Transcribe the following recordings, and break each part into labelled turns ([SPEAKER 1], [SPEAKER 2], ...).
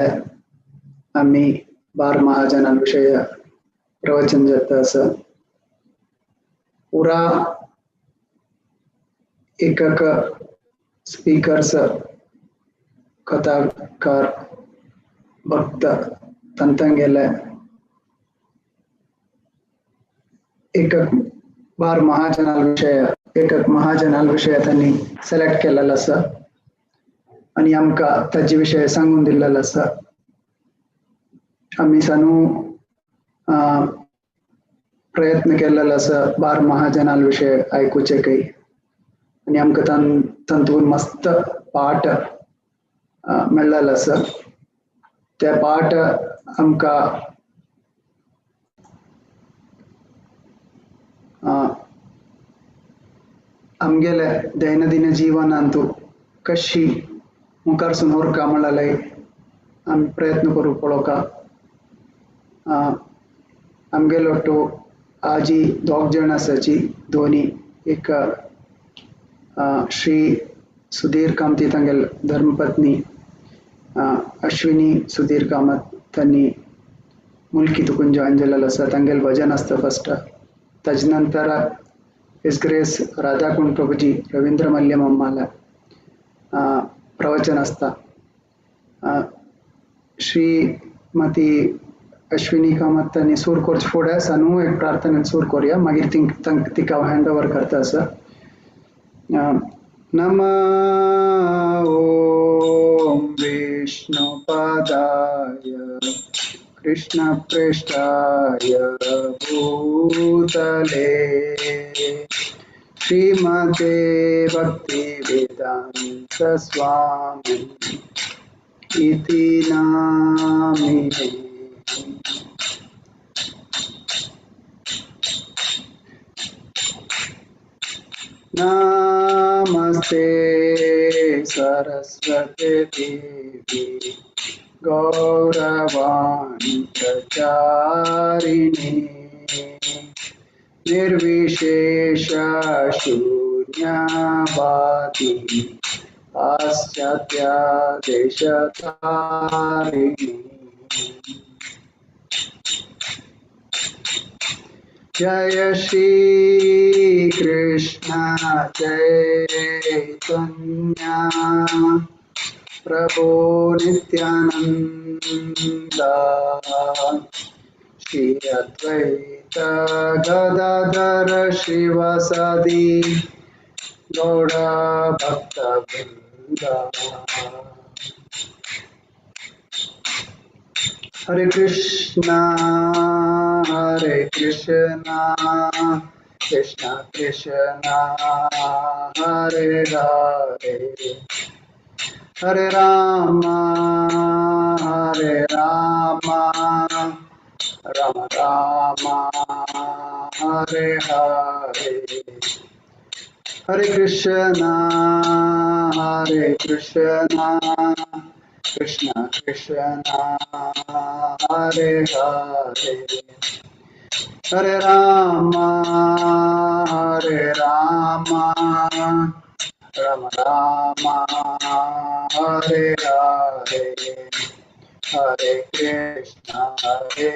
[SPEAKER 1] आमी बार महाजनां विशय प्रवचन जाता आसा। पुरा एकक स्पीकर्स कथाकार भक्त तंतंगेले एकक बार महाजनाल विशय एकक महाजनाल विशय त्यांनी सिलेक्ट केलेलो आसा आनी आमकां ताजे विशय सांगून दिल्लेलो आसा। आमी सानू प्रयत्न केलेलो आसा बार महाजनाल विशय आयकुचे काही आनी आमकां तातूंत मस्त पाठ मेळ्ळेलो आसा। ते पाठ आमकां आमगेले दैनंदिन जीवनांतु कशी मुखारसून व्हरका म्हणलें आमी प्रयत्न करूं पळोवका। आमगेलो टो आजी दोग जाण आसाची दोनी एक श्री सुधीर कामती तांगेल धर्मपत्नी अश्विनी सुधीर कामत तांणी मुल्की तुकून जॉयन जाल्लेलो आसा। तांगेल भजन आसता फस्ट, ताजे नंतर his grace Radhakund Prabhuji Ravindra Mallya मम्माला प्रवचन आसता। श्रीमती अश्विनी कामत तांणी सूर करचे फुडें सानू एक प्रार्थनेन सूर करुया, मागीर तिका हांव हँड ओवर करता आसा। नमः ओम विष्णुपदाय कृष्णप्रेष्ठाय भूतले श्रीमते भक्तिवेदान्त स्वामी इति नामिने। नमस्ते सरस्वती देवी गौरवाणी प्रचारिणे निर्विशेष शून्यवादी पाश्चात्य देशतारिणे। जय श्री कृष्ण चैतन्य प्रभु नित्यानंद श्री अद्वैत गदाधर शिवसदि गौड़ भक्तवृंद। हरे कृष्णा हरे कृष्णा कृष्णा कृष्णा हरे हरे हरे राम हरे राम राम राम हरे हरे। हरे कृष्णा हरे कृष्णा कृष्णा कृष्णा हरे हरे हरे राम हरे राम राम राम हरे हरे। हरे कृष्णा हरे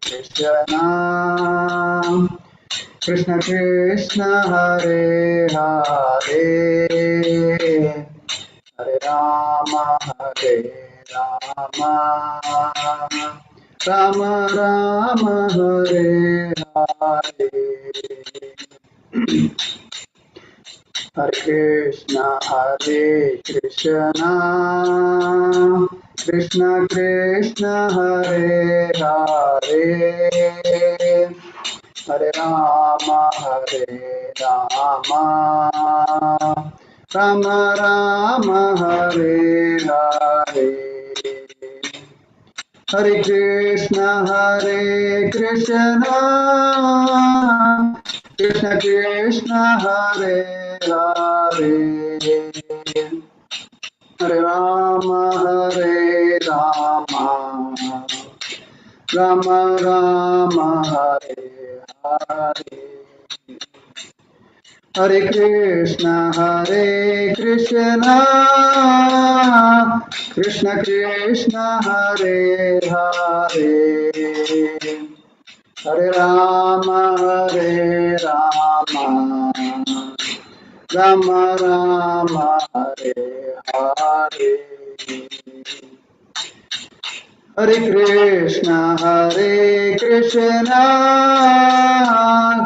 [SPEAKER 1] कृष्णा कृष्ण कृष्ण हरे हरे हरे राम हरे राम राम राम हरे हरे। हरे कृष्णा हरे कृष्णा कृष्ण कृष्ण हरे हरे हरे राम हरे राम राम राम हरे हरे। हरे Krishna Krishna Krishna Hare Hare Hare Ram Ram Ram Hare Hare. Hare Krishna Hare Krishna Krishna Krishna Hare Hare Hare Rama Hare Rama Rama Rama Hare Hare Hare Krishna Hare Krishna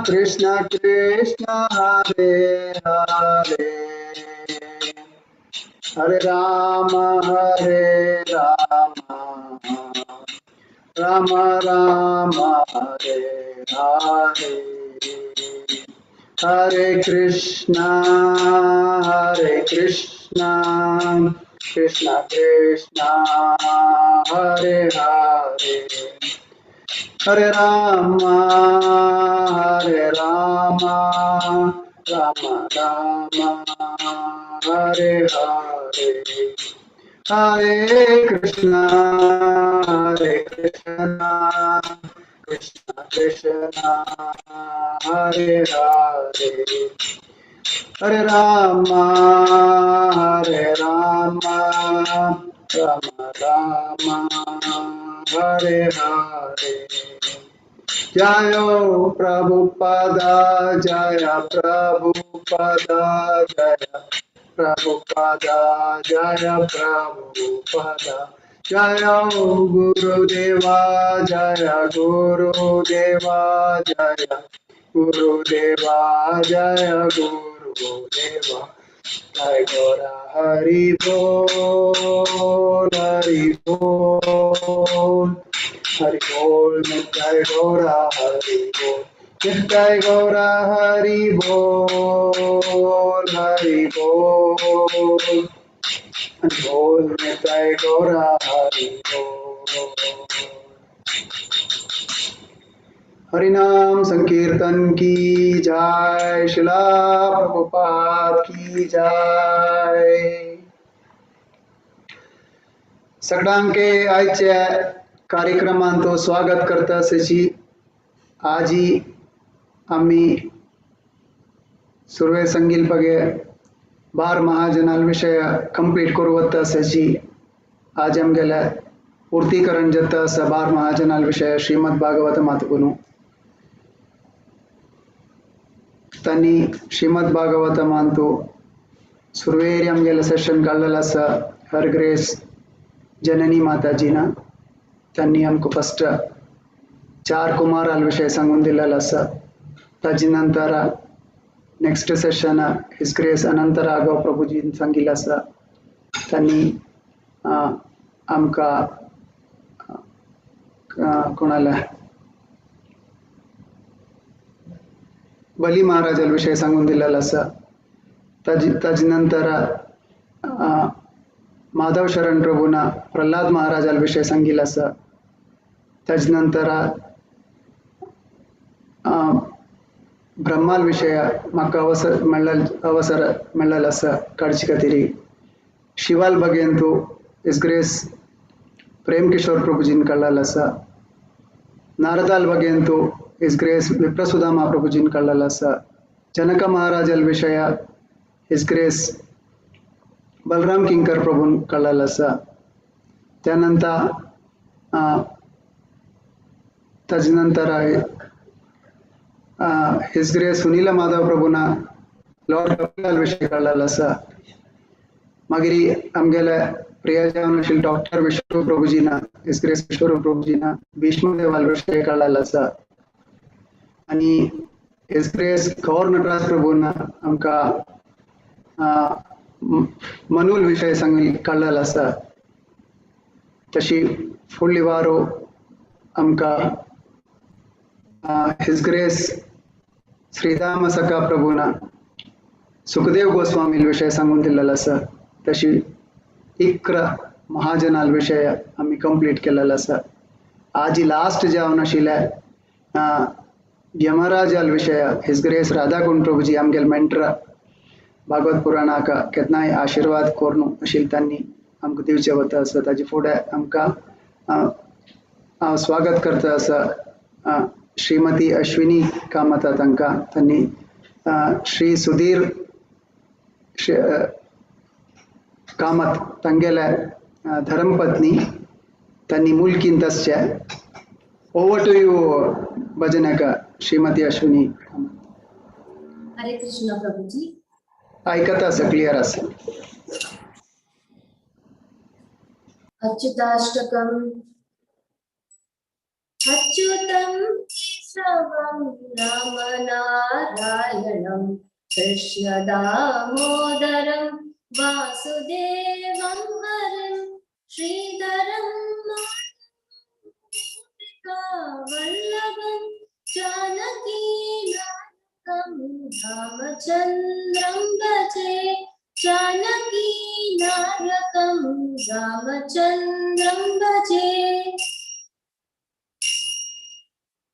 [SPEAKER 1] Krishna Krishna Hare Hare Hare Rama Hare Rama Rama Rama Hare Hare Hare Krishna Hare Krishna Krishna Krishna Hare Hare Hare Rama Hare Rama Rama Rama Hare Hare Hare Krishna Hare Krishna Krishna Krishna Hare Hare Hare Rama Hare Rama Rama Rama Hare Hare Jayo Prabhupada Jaya Prabhupada Jaya Prabhupada Jaya Prabhupada Jaya Gurudeva Jaya Gurudeva Jaya Gurudeva Jaya Gurudeva Jai Gaura Hari Bol Hari Bol Hari Bol Jai Gaura Hari Bol Jai Gaura Hari Bol Hari Bol Bol Jai Gaura Hari Bol हरिनाम संकीर्तन की जय, शिला प्रभुपाद की जय। सगळ्यांके आयच्या कार्यक्रमांत स्वागत करता आसाची। आजी आम्ही सुरवे संगील बगे बार महाजनाल विषय कंप्लीट करू वता आसाची। आज आमगेले पूर्तीकरण जाता आसा बार महाजनाल विषय श्रीमद भागवत मातकुनू। तांणी श्रीमद भागवत मांतू सुरवेरी आमगेले सेशन काडलेलें आसा हर ग्रेस जननी माताजीना। तांणी आमकां फस्ट चार कुमाराल विषय सांगून दिलेलो आसा। ताजे नंतर next session his grace Anant Raghav प्रभुजीन सांगिल्लें आसा। तांणी आमकां कोणाले बली महाराजाल विषय सांगून दिलेलो आसा। ताजे नंतर माधव शरण प्रभुना प्रल्हाद महाराजाल विषय सांगिल्लो आसा। ताजे नंतर ब्रह्माल विषय म्हाका अवसर मेळ्ळेल अवसर मेळ्ळेलो आसा काडचे खातीर। शिवाल बगेंतू his grace Prem Kishore प्रभुजीन काडलेलो आसा। नारदाल बगेंतू his grace विप्रसुदामा प्रभुजीन काडलेलो आसा। जनक महाराजाल विषय his grace Balram किंकर प्रभून काडलेलो आसा। त्यानंतर ताजे नंतर his grace Sunil Madhav प्रभुना लॉर्ड कपिलाल विषय काडलेलो आसा। मागीर आमगेले प्रियजन डॉक्टर विश्व प्रभुजीना his grace विश्वरूप प्रभुजीना भीष्मदेवाल विषय काडलेलो आसा। आनी his grace गौर नटराज प्रभुना आमकां मनूल विषय सांग काडलेलो आसा। तशी फुडली वारो आमकां his grace Shridama सखा प्रभुना सुखदेव गोस्वामी विषय सांगून दिलेलो आसा। तशी 11 महाजनाल विषय आमी कंप्लीट केलेलो आसा। आजी लास्ट जावन आशिल्लें यमराजाल विषय his grace Radhakund Prabhuji आमगेले मेंटर भागवत पुराणाक केन्नाय आशिर्वाद करून आशिल्ले तांणी आमकां दिवचें वता आसा। ताजे फुडें आमकां हांव स्वागत करता आसा श्रीमती अश्विनी कामता तांकां। तांणी ಶ್ರೀ ಸುಧೀರ್ ಕಾಮತ್ ತಂಗೆಲ ಧರ್ಮಪತ್ನಿ ತನ್ನಿ ಮೂಲ್ಕಿಂತಸ್ಯ. ಓವರ್ ಟು you ಭಜನಕ ಶ್ರೀಮತಿ ಅಶ್ವಿನಿ ಕಾಮತ್.
[SPEAKER 2] हरे कृष्ण प्रभुजी.
[SPEAKER 1] आयकता आसा, क्लियर आसा.
[SPEAKER 2] अच्युताष्टकम्. अच्युतं केशवं राम नारायणं कृष्ण दामोदरं वासुदेवं हरिं श्रीधरं वल्लभं जानकीनाथं रामचन्द्रं भजे जानकीनायकं रामचन्द्रं भजे.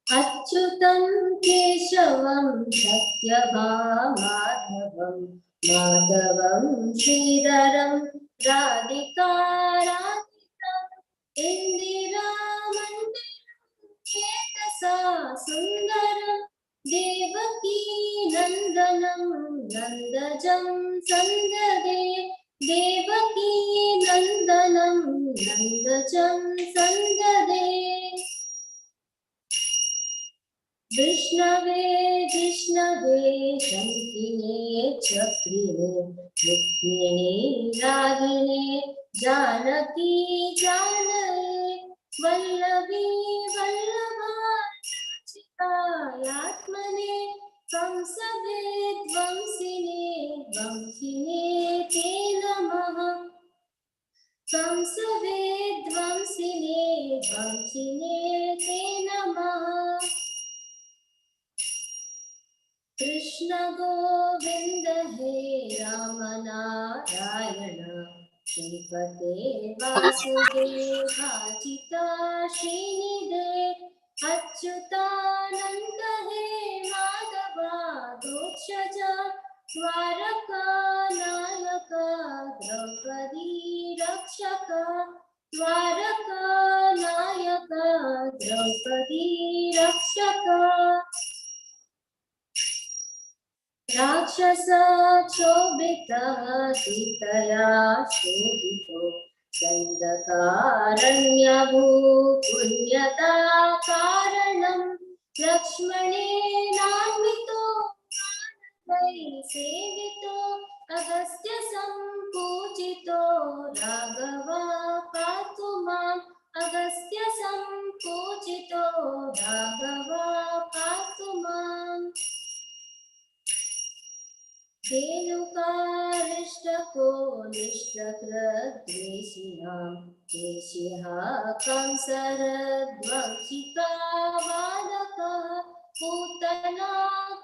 [SPEAKER 2] अच्युतं केशवं सत्यभामाधवं माधवं श्रीधरं राधिका राधिकं इन्दिरामन्दिरं चेतसा सुन्दरं देवकी नन्दनं नन्दजं सन्ददे देवकी नन्दनं नन्दजं सन्ददे. विष्णवे जिष्णवे शङ्किने चक्रिणे रुक्मिणे रागिणे जानकी जानये वल्लभी वल्लभायात्मने कंसवे ध्वंसिने वंशिने ते नमः. कंसवे ध्वंसिने वंशिने ते नमः. कृष्ण गोविंद हे राम नारायण श्रीपते वासुदेवाचिता श्रीनिधे अच्युतानंद हे माधवा दोक्षज द्वारका नायक द्रौपदी रक्षक द्वारका नायक द्रौपदी रक्षक. राक्षस क्षोभितः सीतया शोभितो दण्डकारण्यभूपुण्यता कारणं लक्ष्मणेनान्वितो मानवैः सेवितो अगस्त्य सम्पूजितो राघवा पातु माम् अगस्त्य सम्पूजितो राघवा पातु माम्. धेनुकारिष्टको निष्टकृद्वेषिणां केशिः कंसरध्वंसिकावादकः पूतना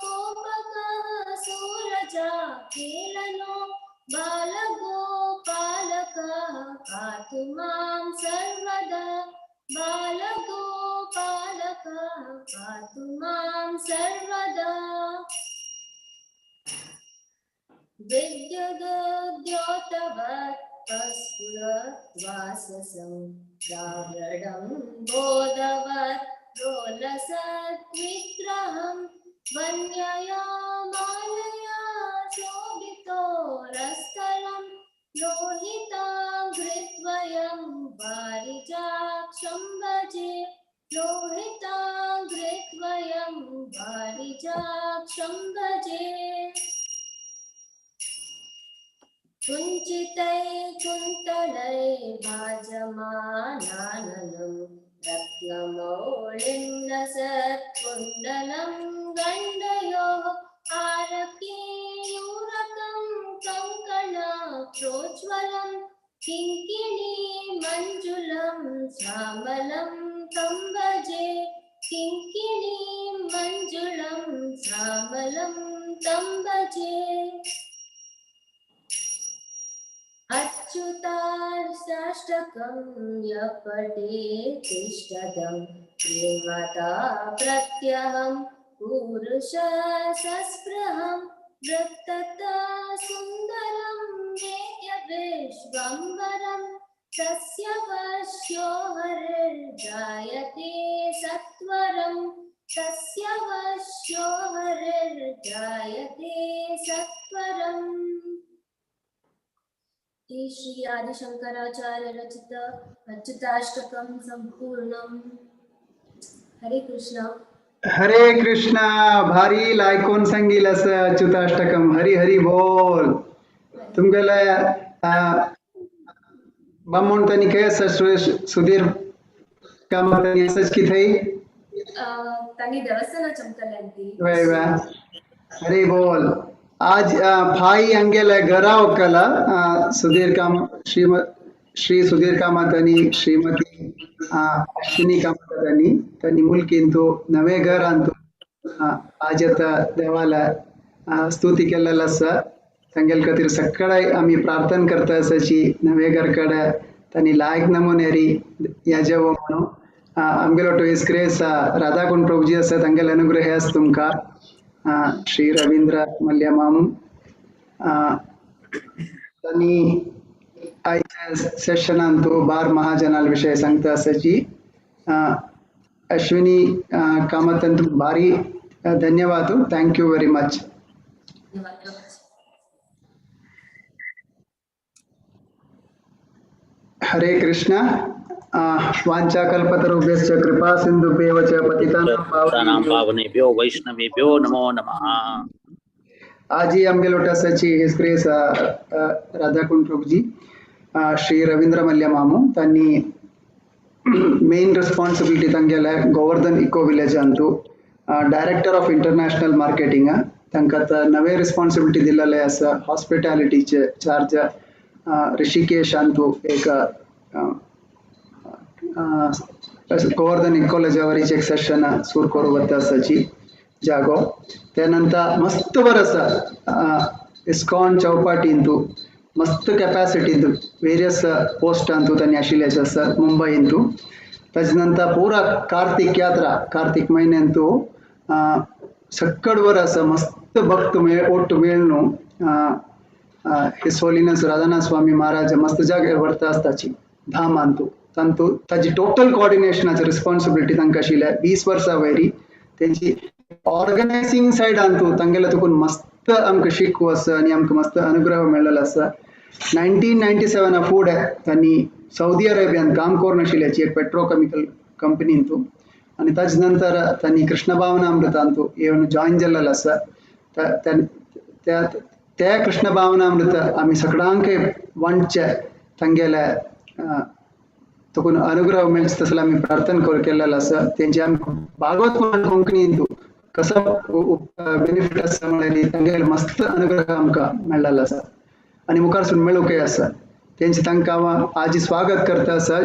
[SPEAKER 2] कोपकः सूरजा केलनो बालगोपालकः पातु मां सर्वदा बालगोपालकः पातु मां सर्वदा. विद्युद्योतवत् प्रस्फुरद्वाससं द्राविडं बोधवत् रोलसद्विग्रहं वन्यया मालया शोभितोरस्थलं लोहिताङ्घ्रिद्वयं वारिजाक्षं भजे लोहिताङ्घ्रिद्वयं वारिजाक्षं भजे. कुञ्चितैः कुन्तलैः भाजमानाननं रत्नमौलिं लसत्कुण्डलं गण्डयोः आरकेयूरकं कङ्कणप्रोज्ज्वलं किङ्किणी मञ्जुलं श्यामलं तं भजे किङ्किणी मञ्जुलं श्यामलं तं भजे. अच्युताष्टकं यः पठेत् तिष्ठतं प्रेमता प्रत्यहं पुरुष सस्पृहं वृत्तता सुन्दरं वेद्य विश्वम्बरं तस्य वश्यो हरिर्जायते सत्वरं तस्य वश्यो हरिर्जायते सत्वरम्। श्री आदिशंकराचार्य रचित अच्युताष्टकं संपूर्णम्। हरे कृष्ण।
[SPEAKER 1] हरे कृष्णा। भारी लायकोन सांगील असं अच्युताष्टकम। हरी हरी बोल। तुमगेले बामण तांणी खंय आसा? सुधीर कामत तांणी आसाच की थंय?
[SPEAKER 2] तांणी देवस्थाना चमकल्यांती।
[SPEAKER 1] वय वय। हरी बोल। आज भाई अंगेले घरा वकला सुधीर कामत, श्री सुधीर कामत आनी श्रीमती अश्विनी कामत तांणी तांणी मुलकींतू नवे घर अंतू आज आता देवाला स्तुती केलेला आसा। तांगेले खातीर सकाळी आमी प्रार्थना करता आसाची नवे घर कडेन तांणी लायक नमुनेरी याजेवो म्हणून। आमगेलो two his grace Radhakund Prabhuji आसा, तांगेले अनुग्रह आसा तुमकां। श्री रवींद्र मल्ल्या मामू तांणी आयच्या सेशनान तो बार महाजनाल विशय सांगता आसाची। अश्विनी कामत भारी धन्यवाद। Thank you very much. Hare Krishna. वाञ्छाकल्पतरुभ्यश्च कृपा सिन्धुभ्येव च पतितानां
[SPEAKER 3] पावनेभ्यो वैष्णवेभ्यो नमो नमः।
[SPEAKER 1] आज ही आमगेलो आसाची his grace Radhakund Prabhuji Shri Ravindra Mallya मामू तांणी मेन रिस्पॉन्सिबिलिटी तांगेले गोवर्धन इको विलेज अंतू डायरेक्टर ऑफ इंटरनॅशनल मार्केटिंग। तांकां आतां नवे रिस्पॉन्सिबिलिटी दिलेले आसा हॉस्पिटॅलिटीचे चार्ज ऋषिकेश अंतू एक गोवर्धन इको विलेजावरीचे एक सेशन सुरू करू वता आसाची जागो। त्यानंतर मस्त बरं आसा इस्कॉन चौपाटींतू मस्त कॅपॅसिटींतू वेरियस पोस्टांतू तांणी आशिल्लेच आसा मुंबईंतू। ताजे नंतर पुरा कार्तिक यात्रा कार्तिक म्हयन्यांतू सक्कड बरं आसा मस्त भक्त ओट्ट मेळ्ळू his holiness Radhanath Swami Maharaj मस्त जाग्यार व्हरता आसताची धामांतू। तांतू ताजी टोटल कोऑर्डिनेशनाची रिस्पॉन्सिबिलिटी तांकां आशिल्ल्या 20 वर्सां वयरी तेंची ऑर्गनायझिंग सायडांतू तांगेले तुकून मस्त आमकां शिकू आसा आनी आमकां मस्त अनुग्रह मेळ्ळेलो आसा। 1997 फुडें तांणी सौदी अरेबियान काम करून आशिल्ल्याची एक पेट्रोकेमिकल कंपनींतू आनी ताजे नंतर तांणी कृष्ण भावनामृतांतू येवन जॉयन जाल्लेलो आसा। त्या कृष्ण भावनामृत आमी सगळ्यांक वांटचे तांगेले तुकून अनुग्रह मेळचे तसले आमी प्रार्थना करून केल्लेलो आसा। तेंचे आमी भागवत कोंकणींतू कसो बेनिफीट आसा म्हळ्यार तांगेले मस्त अनुग्रह आमकां मेळ्ळेलो आसा आनी मुखारसून मेळूंकय आसा। तेंचे तांकां हांव आजी स्वागत करता आसा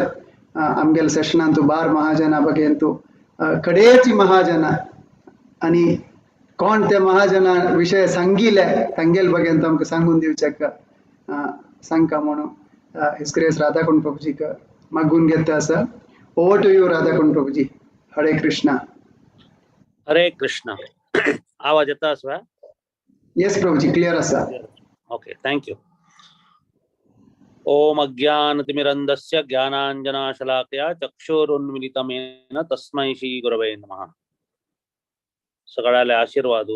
[SPEAKER 1] आमगेल्या सेशनांतू बार महाजना बगेंतू कडेची महाजना आनी कोण ते महाजना विशय सांगिले तांगेले बगेन आमकां सांगून दिवचेक सांगका म्हणून his grace Radhakund प्रभुजीक मागून घेता आसा। Over to you Radhakund Prabhuji. Hare Krishna.
[SPEAKER 3] Hare Krishna. आवाज येता आसा?
[SPEAKER 1] येस प्रभुजी, क्लियर आसा।
[SPEAKER 3] Okay, thank you. ओम अज्ञानतिमिरन्दस्य ज्ञानाञ्जनाशलाकया चक्षुरुन्मिलितमेन तस्मै श्री गुरवे नमः। सगळ्याला आशीर्वाद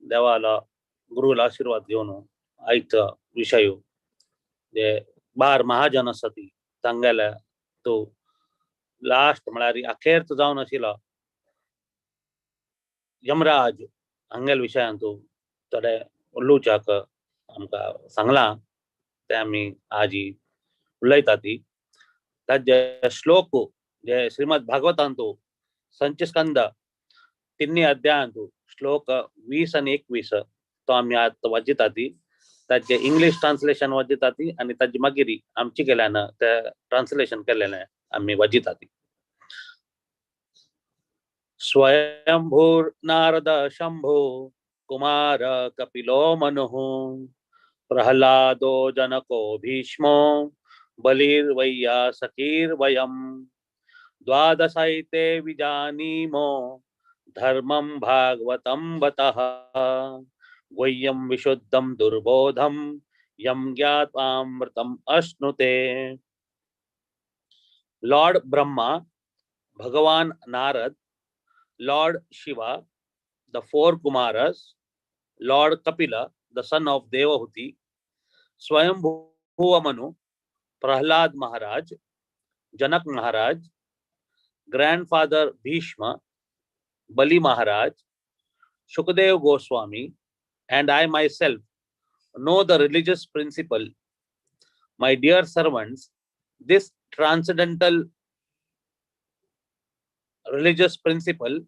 [SPEAKER 3] देवाला गुरुला आशीर्वाद घेवन आयचो विशय जे बार महाजन आसा ती तांगेले तो लास्ट म्हळ्यार अखेरचो जावन आशिल्लो यमराज हांगेले विशयांत थोडे उलोवच्याक आमकां सांगलां ते आमी आजी उलयता ती। ताजे श्लोक जे श्रीमद भागवतांतू संचस्कंद 3 अध्यायांतू श्लोक 20 आनी 21 तो आमी आतां वाचिता ती। ताजे इंग्लीश ट्रान्सलेशन वाचिता ती आनी ताजे मागीर आमचे केल्यान ते ट्रान्सलेशन केल्लें आमी वाचिता ती। स्वयंभूर नारद शंभो कुमार कपिलो मनुः प्रहलादो जनको भीष्मो बलिर्वैयासकीर्वयम् द्वादशैते विजानीमो धर्मं भागवतं बतः गुह्यं विशुद्धं दुर्बोधं यं ज्ञात्वामृतम् अश्नुते। Lord Brahma, Bhagavan Narad, Lord Shiva, the four Kumaras, Lord Kapila, the son of Devahuti, Swayambhuva Manu, Prahlad Maharaj, Janak Maharaj, grandfather Bhishma, Bali Maharaj, Shukadev Goswami, and I myself know the religious principle. My dear servants, this transcendental religious principle,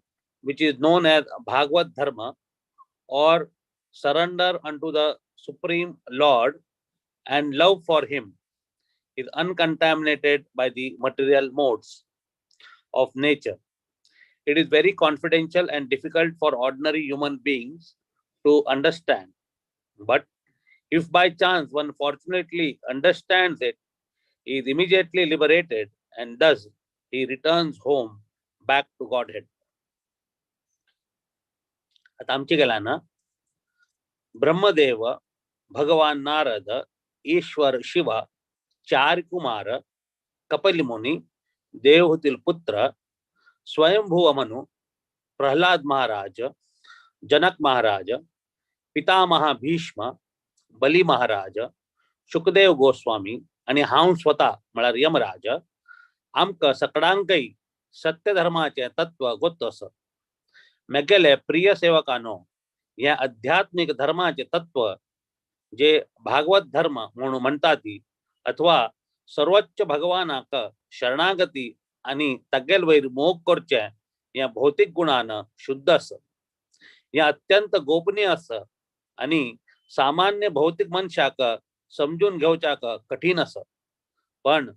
[SPEAKER 3] which is known as Bhagavad Dharma or surrender unto the Supreme Lord and love for Him, is uncontaminated by the material modes of nature. It is very confidential and difficult for ordinary human beings to understand. But if by chance one fortunately understands it, he is immediately liberated, and thus he returns home back to Godhead. आता आमची गेला ना, ब्रह्मदेव, भगवान नारद, ईश्वर शिव, चार कुमार, कपिल मुनी, देवहूतील पुत्र, स्वयंभुव मनु, प्रल्हाद महाराज, जनक महाराज, पितामह भीष्म, बली महाराज, शुकदेव गोस्वामी आनी हांव स्वता म्हळ्यार यमराज, आमकां सकडांकय सत्यधर्माचें तत्व गोत्त आसा. मेगेले प्रिय सेवकानो, हें अध्यात्मीक धर्माचें तत्व जे भागवत धर्म म्हणून म्हणटा ती अथवा सर्वोच्च भगवानाक शरणागती आनी तागेल वयर मोग करचें हें भौतीक गुणान शुद्ध आसा. हें अत्यंत गोपनीय आसा आनी सामान्य भौतीक मनशाक समजून घेवच्याक कठीण आसा. पण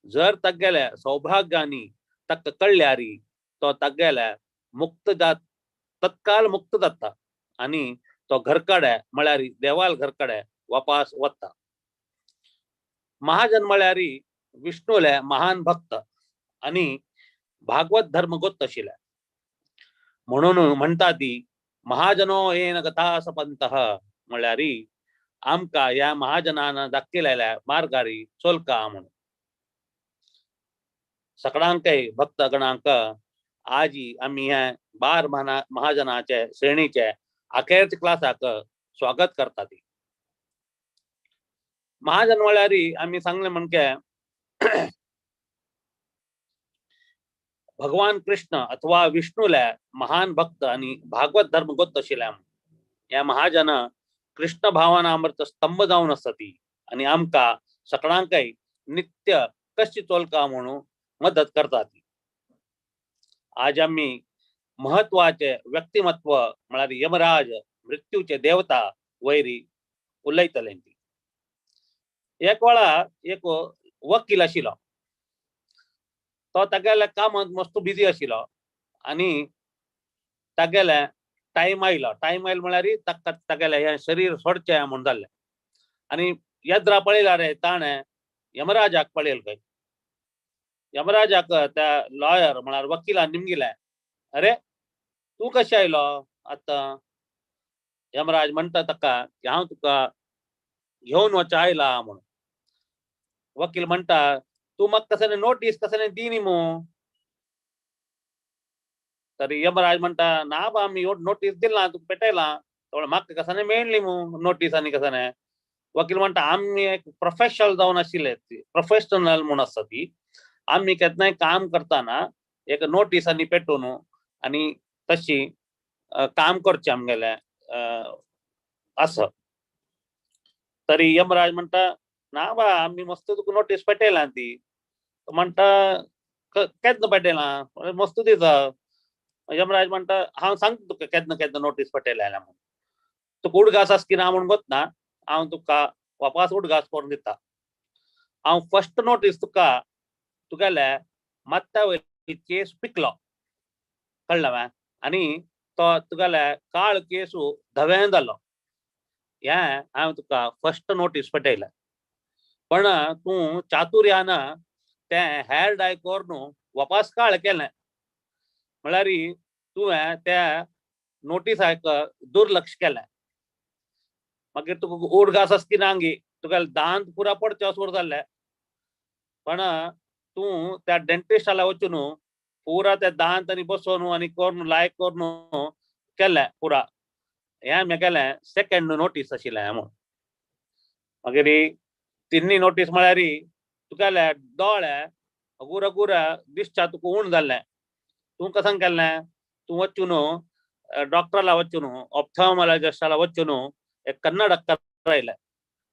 [SPEAKER 3] जर तागेल्या सौभाग्यानी ताका कळ्ळ्यारी तो तागेल्या मुक्त जात तत्काल मुक्त जाता आनी तो घरकडे म्हळ्यार देवाल घरकडे वापास वता. महाजन म्हळ्यार विष्णूले महान भक्त आनी भागवत धर्म गोत्त आशिल्ले म्हणून म्हणटा ती महाजनो येन गता सपंतः म्हळ्यार आमकां ह्या महाजनान दाखयलेल्या मार्गारी चोलका म्हणून. सकडांकय भक्तगणांक आजी आमी हे बार महाजनाचे श्रेणीचे अखेरच्या क्लासाक स्वागत करता ती. महाजन म्हळ्यार आमी सांगले म्हणके भगवान कृष्ण अथवा विष्णूले महान भक्त आनी भागवत धर्म गोत्त आशिल्ले. ह्या महाजन कृष्ण भावनामृत स्तंभ जावन आसा ती आनी आमकां सकडांकय नित्य कशी चोलका म्हणून मदत करता ती. आज आमी महत्वाचे व्यक्तिमत्व म्हळ्यार यमराज, मृत्यूचे देवता वैरी उलयतले ती. एक वेळा एक वकील आशिल्लो, तो तागेल्या कामांत मस्त बिजी आशिल्लो आनी तागेले टायम आयलो. टायम आयलो म्हळ्यार ताका तागेलें हें शरीर सोडचें म्हूण जाल्लें आनी येद्रा पळयला रे ताणें यमराजाक पळयल खंय. यमराजाक त्या लॉयर म्हळ्यार वकिलान निमगिलें, अरे तूं कशें आयलो आतां? यमराज म्हणटा ताका की हांव तुका घेवन वच आयला म्हणून. वकील म्हणटा तूं म्हाका कसलें नोटीस कसलें दिनी मू? तरी यमराज म्हणटा ना बा, आमी नोटीस दिला तुका पेटयला, म्हाका कसलें मेळ्ळी मू नोटीस आनी कसलें. वकील म्हणटा आमी एक प्रोफेशनल जावन आशिल्ले, प्रोफेशनल म्हूण आसता ती, आमी केन्नाय काम करतना एक नोटीस आनी पेटोवन आनी तशी काम करचें आमगेलें आसा. तरी यमराज म्हणटा ना बा, आमी मस्त तुका नोटीस पेटयला ती. म्हणटा केन्ना पेटयला? मस्त दिसा. यमराज म्हणटा हांव सांगता तुका केन्ना केन्ना नोटीस पेटयल्या म्हणून, तुका उडगास आसा की ना म्हूण गोतना, हांव तुका वापास उडगास करून दिता. हांव फर्स्ट नोटीस तुका तुगेले मात्या वयली केस पिकलो, कळ्ळें? आनी तो तुगेले काळ केसू धवें जालो, हें हांवें तुका फर्स्ट नोटीस पेटयलें. पण तूं चातुर्यान तें हेर डाय करून वापास काळ केलें, म्हळ्यार तुवें त्या नोटिसाक दुर्लक्ष केलें. मागीर तुका उडगास आसा की ना गी, तुका दांत पुरा पडचे असो जाल्ले, पण तूं त्या डेंटिस्टाला वचून पुरा ते दांत आनी बसोवन आनी करून लायक करून केलें पुरा. हें म्हागेलें सेकंड नोटीस आशिल्लें म्हणून. मागीर तिन्ही नोटीस म्हळ्यार तुगेले दोळे अगूर अगूर दिसच्या तुका उण जाल्लें. तूं कशें केल्लें, तूं वचून डॉक्टराला वचून ऑप्थॅल्मॉलॉजिस्टाला वचून एक कन्नडक करायलें.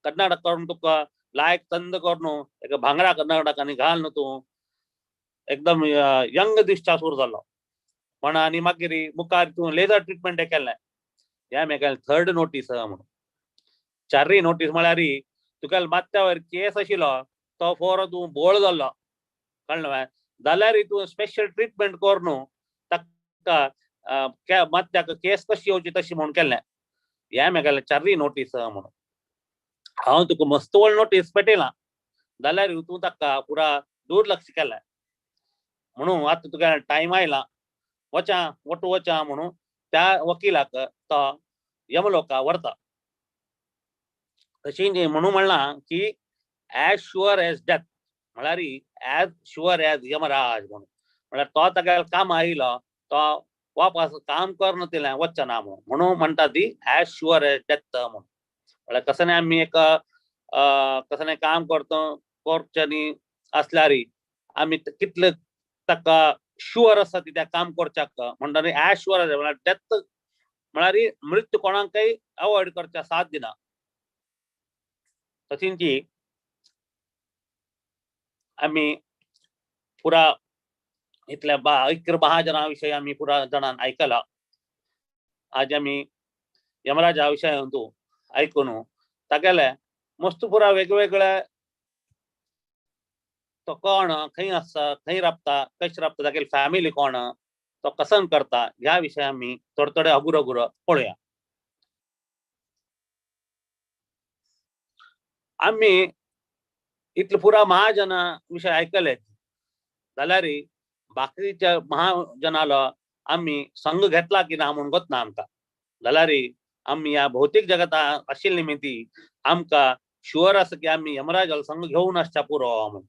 [SPEAKER 3] कन्नडक करून तुका लायक चंद करून एक भांगरा कन्नडक आनी घाल न्हू तूं एकदम यंग दिसच्या सूर जालो म्हण. आनी मागीर मुखार तूं लेजर ट्रिटमेंट केलें. हें म्हागेलें थर्ड नोटीस म्हणून. चारय नोटीस म्हळ्यार तुगेल्या माथ्यावर केस आशिल्लो तो फोर तूं बोळ जाल्लो, कळ्ळें? जाल्यार तूं स्पेशल ट्रिटमेंट करून ताका माथ्याक केस कशी येवची तशी म्हणून केलें. हें म्हागेलें चारय नोटीस म्हणून. हांव तुका मस्त व्हडली नोटीस पेटयला जाल्यार तूं ताका पुरा दुर्लक्ष केलें म्हणून आतां तुका टायम आयला, वचा वटू वचा म्हणून त्या वकिलाक तो यमलोका व्हरता. तशी म्हणून म्हणलां की एज शुअर एज डेथ म्हळ्यार एज शुअर एज यमराज म्हणून. म्हळ्यार तो तागेल्या कामा आयलो तो वापस काम करून तिलें वचना म्हणून, म्हणून म्हणटा ती एज शुअर एज डेथ म्हणून. म्हळ्यार कसं नाही आमी एक कसं नाही काम करतो करच्यांनी आसल्यार आमी कितले ताका शुअर आसा ती त्या काम करच्याक म्हणटा एज शुअर एज म्हळ्यार डेथ म्हळ्यार मृत्यू कोणाकय अवॉयड करच्या साथ दिना. तशींची आमी पुरा इतल्या इकरा महाजना विशयी आमी पुरा जाणान आयकला. आज आमी यमराजा विशय आयकून तागेले मस्त पुरा वेगवेगळे तो कोण खंय आसता, खंय राबता, कशें राबता, तागेली फॅमिली कोण, तो कसन करता, ह्या विशय आमी थोडे थोडे अगुर अगुर पळोवया. आमी इतले पुरा महाजना विशय आयकले जाल्यार बाकीच्या महाजनालो आमी संग घेतला की ना म्हणून गोतना आमकां. जाल्यार आमी ह्या भौतीक जगता आशिल्ली निमित्ती आमकां शुअर आसा की आमी यमराजालो संग घेवन आसच्या पुरो म्हणून.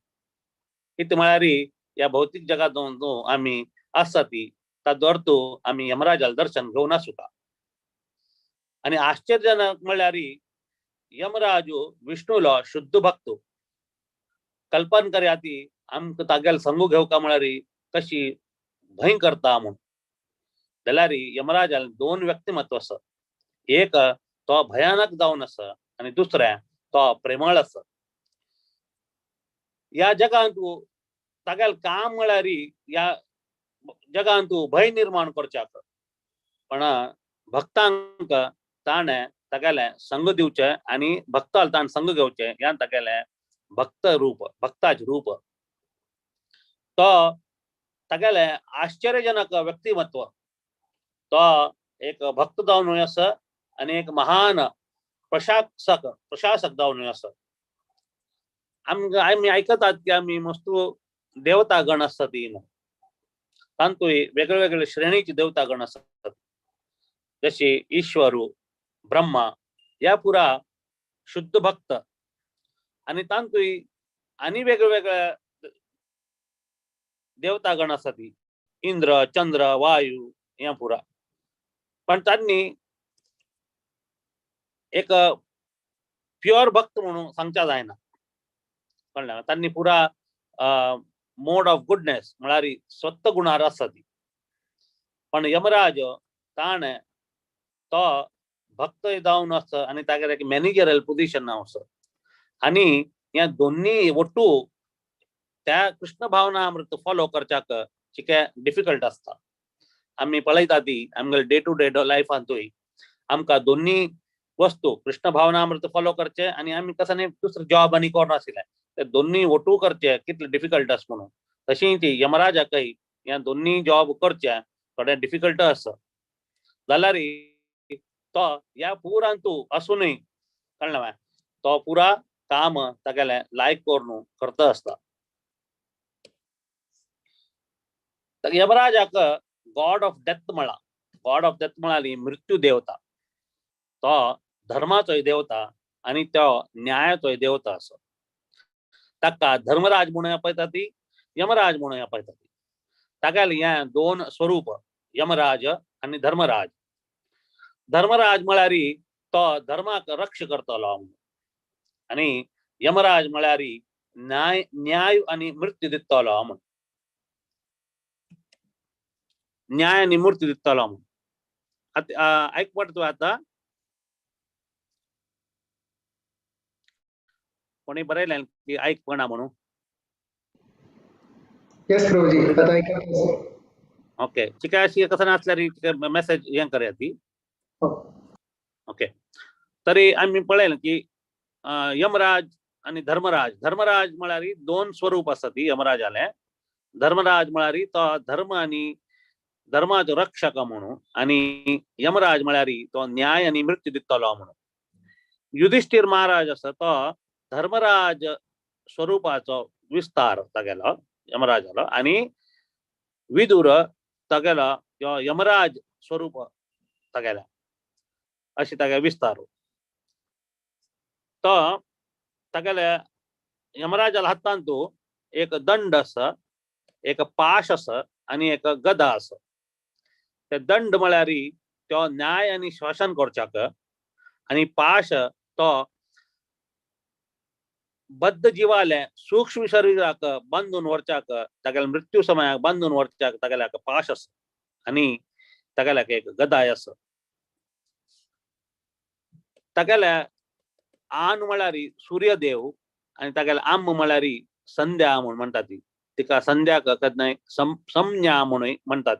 [SPEAKER 3] कितें म्हळ्यार ह्या भौतीक जगांत आमी आसा ती ताजो अर्थ आमी यमराजाल दर्शन घेवन आसुका. आनी आश्चर्यजनक म्हळ्यार यमराजू विष्णूलो शुद्ध भक्त. कल्पन करया ती आमकां तागेलो संग घेवका म्हळ्यार कशी भंय करता म्हूण. जाल्यार यमराजाल दोन व्यक्तिमत्व आसा, एक तो भयानक जावन आसा आनी दुसरें तो प्रेमळ आसा. ह्या जगांत तागेलें काम म्हळ्यार ह्या जगांत भंय निर्माण करच्याक, पण भक्तांक ताणें तागेलें संग दिवचें आनी भक्ताल ताणें संग घेवचें ह्या तागेलें भक्त रूप, भक्ताचें रूप. तो तागेलें आश्चर्यजनक व्यक्तिमत्व. तो एक भक्त जावन आसा आनी एक महान प्रशासक जावन आसा. आमकां आमी आयकतात की आमी मस्त देवतागण आसता ती, तांतूय वेगळे वेगळे श्रेणीचे देवतागण आसतात, जशी ईश्वर, ब्रह्मा, ह्या पुरा शुद्ध भक्त. आनी तांतूय आनी वेगळे वेगळे देवतागण आसा ती, इंद्र, चंद्र, वायू, ह्या पुरा. पण तांणी एक प्युअर भक्त म्हणून सांगच्या जायना, कळ्ळें? तांणी पुरा मोड ऑफ गुडनेस म्हळ्यार स्वत गुणार आसा ती. पण यमराज ताणें तो भक्त जावन आसा आनी तागेलें एक मॅनेजरल पोजिशन आसा. आनी ह्या दोन्ही ಒಟ್ಟು त्या कृष्ण भावनामृत फॉलो करच्याक चिके डिफिकल्ट आसता. आमी पळयता ती आमगेले डे टू डे लायफांतूय आमकां दोन्ही वस्तू कृष्ण भावनामृत फॉलो करचे आनी आमी कसं न्ही दुसरो जॉब आनी कोण आशिल्लें ते दोन्ही ಒಟ್ಟು करचे कितले डिफिकल्ट आसा म्हणून. तशी ती यमराजाकय ह्या दोन्ही जॉब करचे थोडे डिफिकल्ट आसा. जाल्यार तो ह्या पुरांतू आसूनय कळ्ळें तो पुरा काम तागेलें लायक करून करता आसता. यमराजाक गॉड ऑफ डेथ म्हळां. गॉड ऑफ डेथ म्हळ्यार मृत्यू देवता. तो धर्माचोय देवता आनी तो न्यायाचोय देवता आसा. ताका धर्मराज म्हणून आपयता ती, यमराज म्हणून आपयता ती. तागेलें हें दोन स्वरूप, यमराज आनी धर्मराज. धर्मराज म्हळ्यार तो धर्माक रक्ष करतलो आनी यमराज म्हळ्यार न्याय न्याय आनी मृत्यू दितलो म्हूण, न्याय आनी मृत्यू दितलो म्हूण. आतां आयकपाट तूं आतां कोणी बरयलें की आयकपणा म्हणून?
[SPEAKER 1] येस प्रभुजी, आतां आयकता.
[SPEAKER 3] ओके, तिका अशी कसं नासल्यार मेसेज हें करया ती. ओके, तरी आमी पळयलें की यमराज आनी धर्मराज. धर्मराज म्हळ्यार दोन स्वरूप आसा ती यमराजालें. धर्मराज म्हळ्यार तो धर्म आनी धर्माचो रक्षक म्हणून आनी यमराज म्हळ्यार तो न्याय आनी मृत्यू दितलो म्हणून. युधिष्ठिर महाराज आसा तो धर्मराज स्वरूपाचो विस्तार तागेलो यमराजालो, आनी विदुर तागेलो यमराज स्वरूप तागेलो, अशें तागे विस्तार. तो तागेल्या यमराजाल्या हातांत एक दंड आसा, एक पाश आसा आनी एक गदा आसा. ते दंड म्हळ्यार तो न्याय आनी श्वासन करच्याक, आनी पाश तो बद्ध जिवाले सूक्ष्म शरीराक बांदून व्हरच्याक, तागेल्या मृत्यू समयाक बांदून व्हरच्याक तागेल्याक पाश आसा आनी तागेल्याक एक गदाय आसा. तागेल्या आन म्हळ्यार सूर्यदेव आनी तागेल्या आम म्हळ्यार संध्या म्हूण म्हणटा ती, तिका संध्या केन्नाय संज्ञा म्हणून म्हणटात.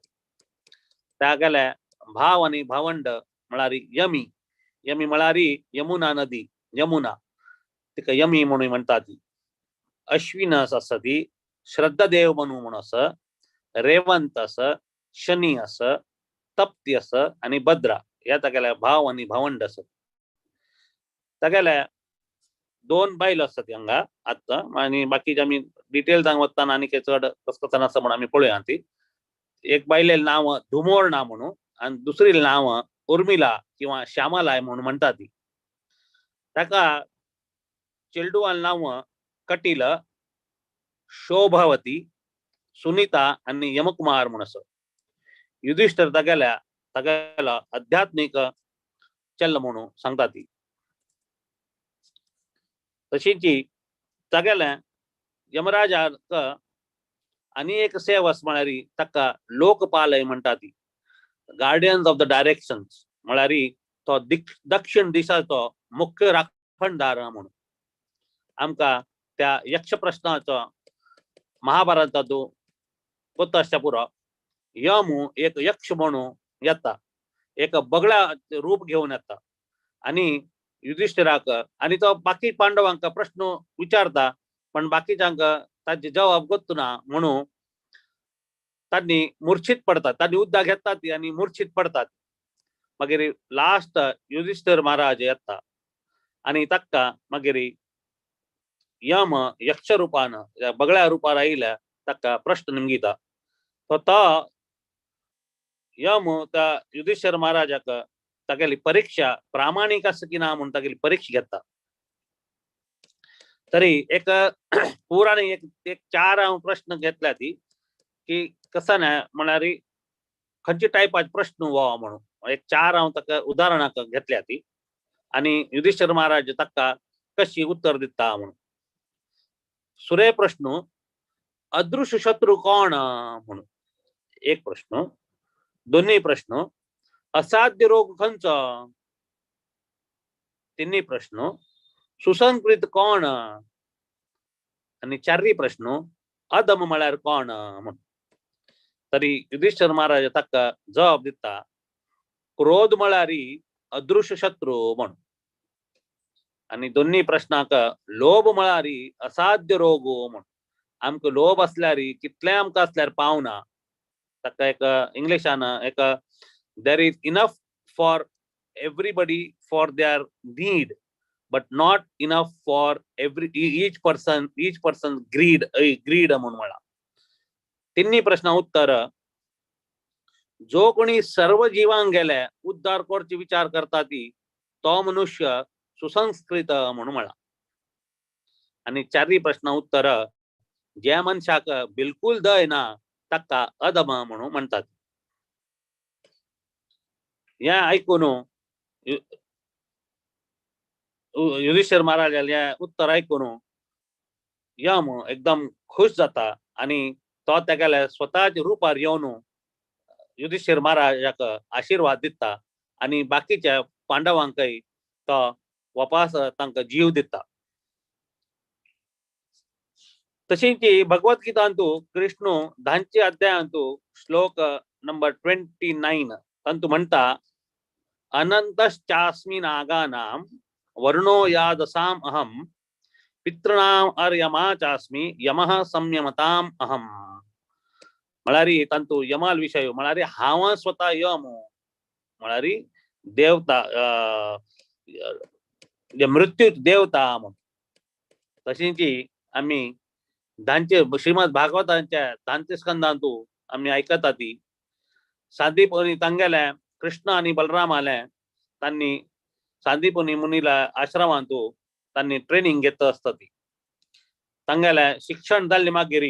[SPEAKER 3] तागेल्या भाव आनी भावंड म्हळ्यार यमी, यमी म्हळ्यार यमुना नदी, यमुना तिका यमी म्हणून म्हणटात. अश्विन आसा ती, श्रद्धादेव म्हणून म्हूण आसा, रेवंत आसा, शनी आसा, तप्ती आसा आनी भद्रा ह्या तागेल्या भाव आनी भावंड आसा. तागेल्या दोन बायल आसात हांगा आतां, आनी बाकीचे आमी डिटेल सांग वतना आनी चड कसकसन आसा म्हणून आमी पळोवया ती. एक बायलेलें नांव धुमोर्णा म्हणून आनी दुसरी नांव उर्मिला किंवा श्यामलाय म्हणून म्हणटा ती. ताका चेडवान नांव कटील, शोभावती, सुनीता आनी यमकुमार म्हूण आसा. युधिष्ठर तागेल्या तागेलो अध्यात्मीक चल म्हणून सांगता ती. तशीच तागेल्या यमराजाक आनी एक सेव आसा म्हळ्यार ताका लोकपालय म्हणटा ती, गार्डियन्स ऑफ the directions म्हळ्यार तो दक्षिण दिशाचो मुख्य राखणदार म्हणून. आमकां त्या यक्ष प्रश्नाचो महाभारतांतू गोत आसच्या पुरो. यम एक यक्ष म्हणून येता, एक बगळा रूप घेवन येता आनी युधिष्ठिराक आनी तो बाकी पांडवांक प्रश्न विचारता, पण बाकीच्यांक ताजे जवाब गोत्तू ना म्हणून तांणी मूर्छित पडतात, तांणी उद्दा घेतात आनी मूर्छित पडतात. मागीर लास्ट युधिष्ठिर महाराज येता आनी ताका मागीर यम यक्ष रुपान बगळ्या रुपार आयिल्ल्या ताका प्रश्न निमगिता. तो तो यम त्या युधिष्ठिर महाराजाक तागेली परीक्षा प्रामाणीक आसा की ना म्हूण तागेली परीक्षा घेता. तरी एक पुराणे एक एक चार हांव प्रश्न घेतल्या ती की कसा ना म्हळ्यार खंयचे टायपाचे प्रश्न हो म्हणून एक चार हांव ताका उदाहरणां घेतल्या ती आनी युधिष्ठिर महाराज ताका कशी उत्तर दिता म्हणून. सुरे प्रश्न, अदृश्य शत्रू कोण म्हणून एक प्रश्न. दोन्ही प्रश्न, असाध्य रोग खंयचो. तिन्ही प्रश्न, सुसंस्कृत कोण. आनी चारय प्रश्न, अदम म्हळ्यार कोण म्हणून. तरी युधिष्ठिर महाराज ताका जबाब दिता, क्रोध म्हळ्यार अदृश्य शत्रू म्हणून. आनी दोन्ही प्रश्नाक लोभ म्हळ्यार असाध्य रोग म्हणून. आमकां लोभ आसल्यार कितलें आमकां आसल्यार पावना. ताका एक इंग्लिशान एक there is enough for everybody for their need, but not enough for every each person, each person greed, greed म्हणून म्हणला. तिन्ही प्रश्न उत्तर, जो कोणी सर्व जीवांक गेले उद्धार करचे विचार करता ती तो मनुष्य सुसंस्कृत म्हणून म्हणला. आणि चारही प्रश्न उत्तर, ज्या मनशाक बिलकुल दय ना ताका अधम म्हणून म्हणतात. हें आयकून युधिष्ठिर महाराजाले हें उत्तर आयकून यम एकदम खुश जाता आनी तो तेगेल्या स्वताच्या रुपार येवन युधिष्ठिर महाराजाक आशिर्वाद दिता आनी बाकीच्या पांडवांकय तो वापस तांकां जीव दिता. तशीच भगवद गीतांतु कृष्ण धांचे अध्यायांतु श्लोक नंबर 29 तांतु म्हणटा, अनंतश्चास्मि नागानां वरुणो यादसाम अहम पितृणाम अर्यमा चास्मि यमः संयमताम अहम. म्हळ्यार तांतु यमाल विशय म्हळ्यार हांव स्वता यम म्हळ्यार देवता, मृत्यू देवता म्हूण. तशीच आमी धांचे श्रीमद भागवतांच्या धांचे स्कंदांतु आमी आयकता ती सांदीपनी तांगेले कृष्ण आनी बलरामाले तांणी सांदीपनी मुनीला आश्रमांतु तांणी ट्रेनिंग घेत आसता ती. तांगेले शिक्षण जाल्ले मागीर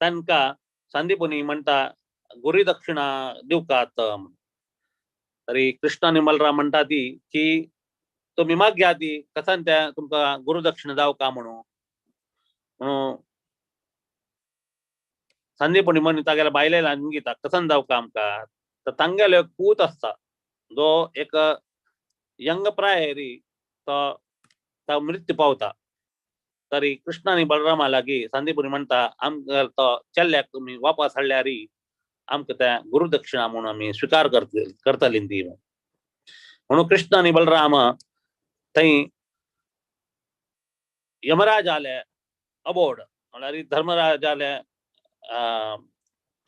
[SPEAKER 3] तांकां सांदीपनी म्हणटा गुरू दक्षिणा दिवकात. तरी कृष्ण आनी बलराम म्हणटा ती की तुमी मागया ती कसान त्या तुमकां गुरू दक्षिणा जावका म्हणून. म्हणून सांदीपनी म्हण तागेल्या बायलेला घेता कसान जावका आमकां. तर तांगेलो एक पूत आसता जो एक यंग प्रायरी तो मृत्यू पावता. तरी कृष्ण आनी बलरामा लागीं सांदीपनी म्हणटा आमकां तो चेल्ल्याक तुमी वापस हाडल्यार आमकां त्या गुरू दक्षिणा म्हणून आमी स्विकार करतली ती. म्हणून कृष्ण आनी बलराम थंय यमराजाले अबोड म्हळ्यार धर्मराजाले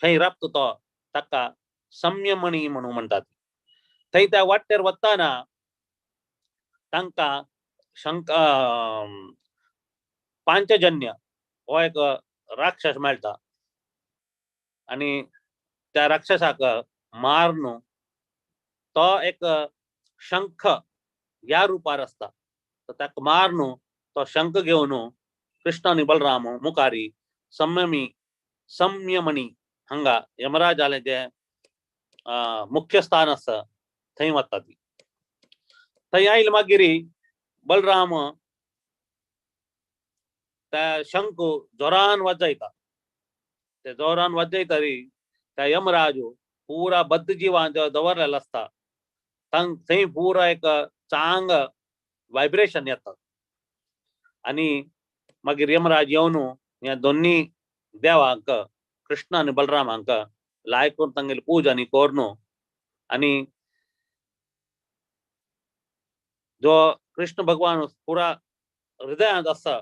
[SPEAKER 3] थंय राबता तो ताका संयमणी म्हणून म्हणटात. थंय त्या वाटेर वतना तांकां शंक पांचजन्य हो एक राक्षस मेळटा आनी त्या राक्षसाक मारून तो एक शंख ह्या रुपार आसता. तर ताका मारून तो शंख घेवन कृष्ण आनी बलराम मुखारी संयमणी हांगा यमराजालें जें मुख्य स्थान आसा थंय वता ती. थंय आयले मागीर बलराम त्या शंख जोरान वाजयता. ते जोरान वाजयतरी त्या यमराज पुरा बद्द जिवान दवरलेलो आसता थंय पुरा एक चांग वायब्रेशन येता आनी मागीर यमराज येवन ह्या दोन्ही देवांक कृष्ण आनी बलराम हांकां लायक करून तांगेली पूजा आनी करून आनी जो कृष्ण भगवान पुरा हृदयांत आसा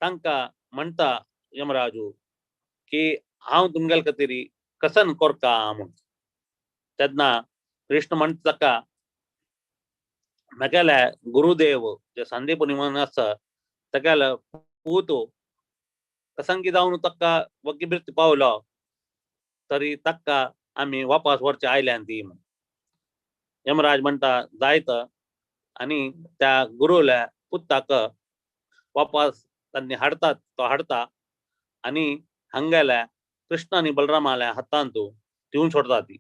[SPEAKER 3] तांकां म्हणटा यमराजू की हांव तुमगेले खातीर कसन करता म्हूण. तेन्ना कृष्ण म्हणटा ताका म्हगेले गुरुदेव जे सांदीपनी म्हणून आसा तागेलो पूत कसंगी जावन ताका वग्गी मृत्यू पावलो तरी ताका आमी वापस व्हरचे आयल्यान ती म्हूण. यमराज म्हणटा जायत आनी त्या गुरुल्या पुताक वापस तांणी हाडतात तो हाडता आनी हांगेल्या कृष्ण आनी बलरामाल्या हातांत दिवन सोडटा ती.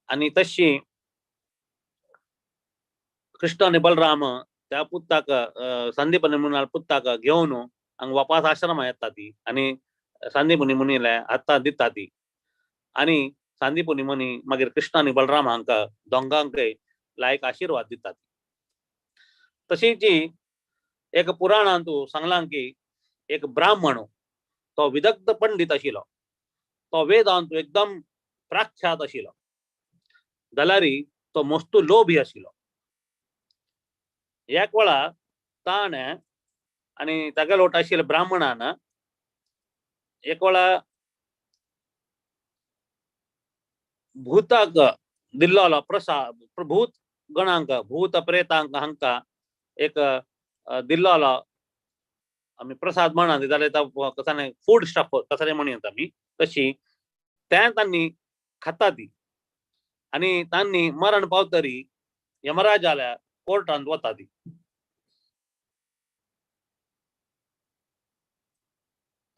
[SPEAKER 3] आनी तशी कृष्ण आनी बलराम त्या पुताक सांदीपनी मुनाल पुताक घेवन हांगा वापस आश्रमा येता ती आनी सांदीपनी मुनीले हातांत दिता ती. आनी सांदीपनी मुनी मागीर कृष्ण आनी बलराम हांकां दोंगांकय लायक आशिर्वाद दितात. तशीच एक पुराणांतु सांगलां की एक ब्राह्मण तो विदग्ध पंडित आशिल्लो, तो वेदांतु एकदम प्रख्यात आशिल्लो, जाल्यार तो मस्तू लोभी आशिल्लो. एक वेळा ताणें आनी तागेलो वट आशिल्ल्या ब्राह्मणान एक वेळा भूताक दिल्लो प्रसाद, भूत गणांक भूत प्रेतांक हांकां एक दिल्लो आमी प्रसाद म्हणा जाल्यार कसाने फूड स्टफ कसाने म्हणयत आमी तशी तें तांणी खाता ती आनी तांणी मरण पावतरी यमराजाल्या कोर्टांत वता ती.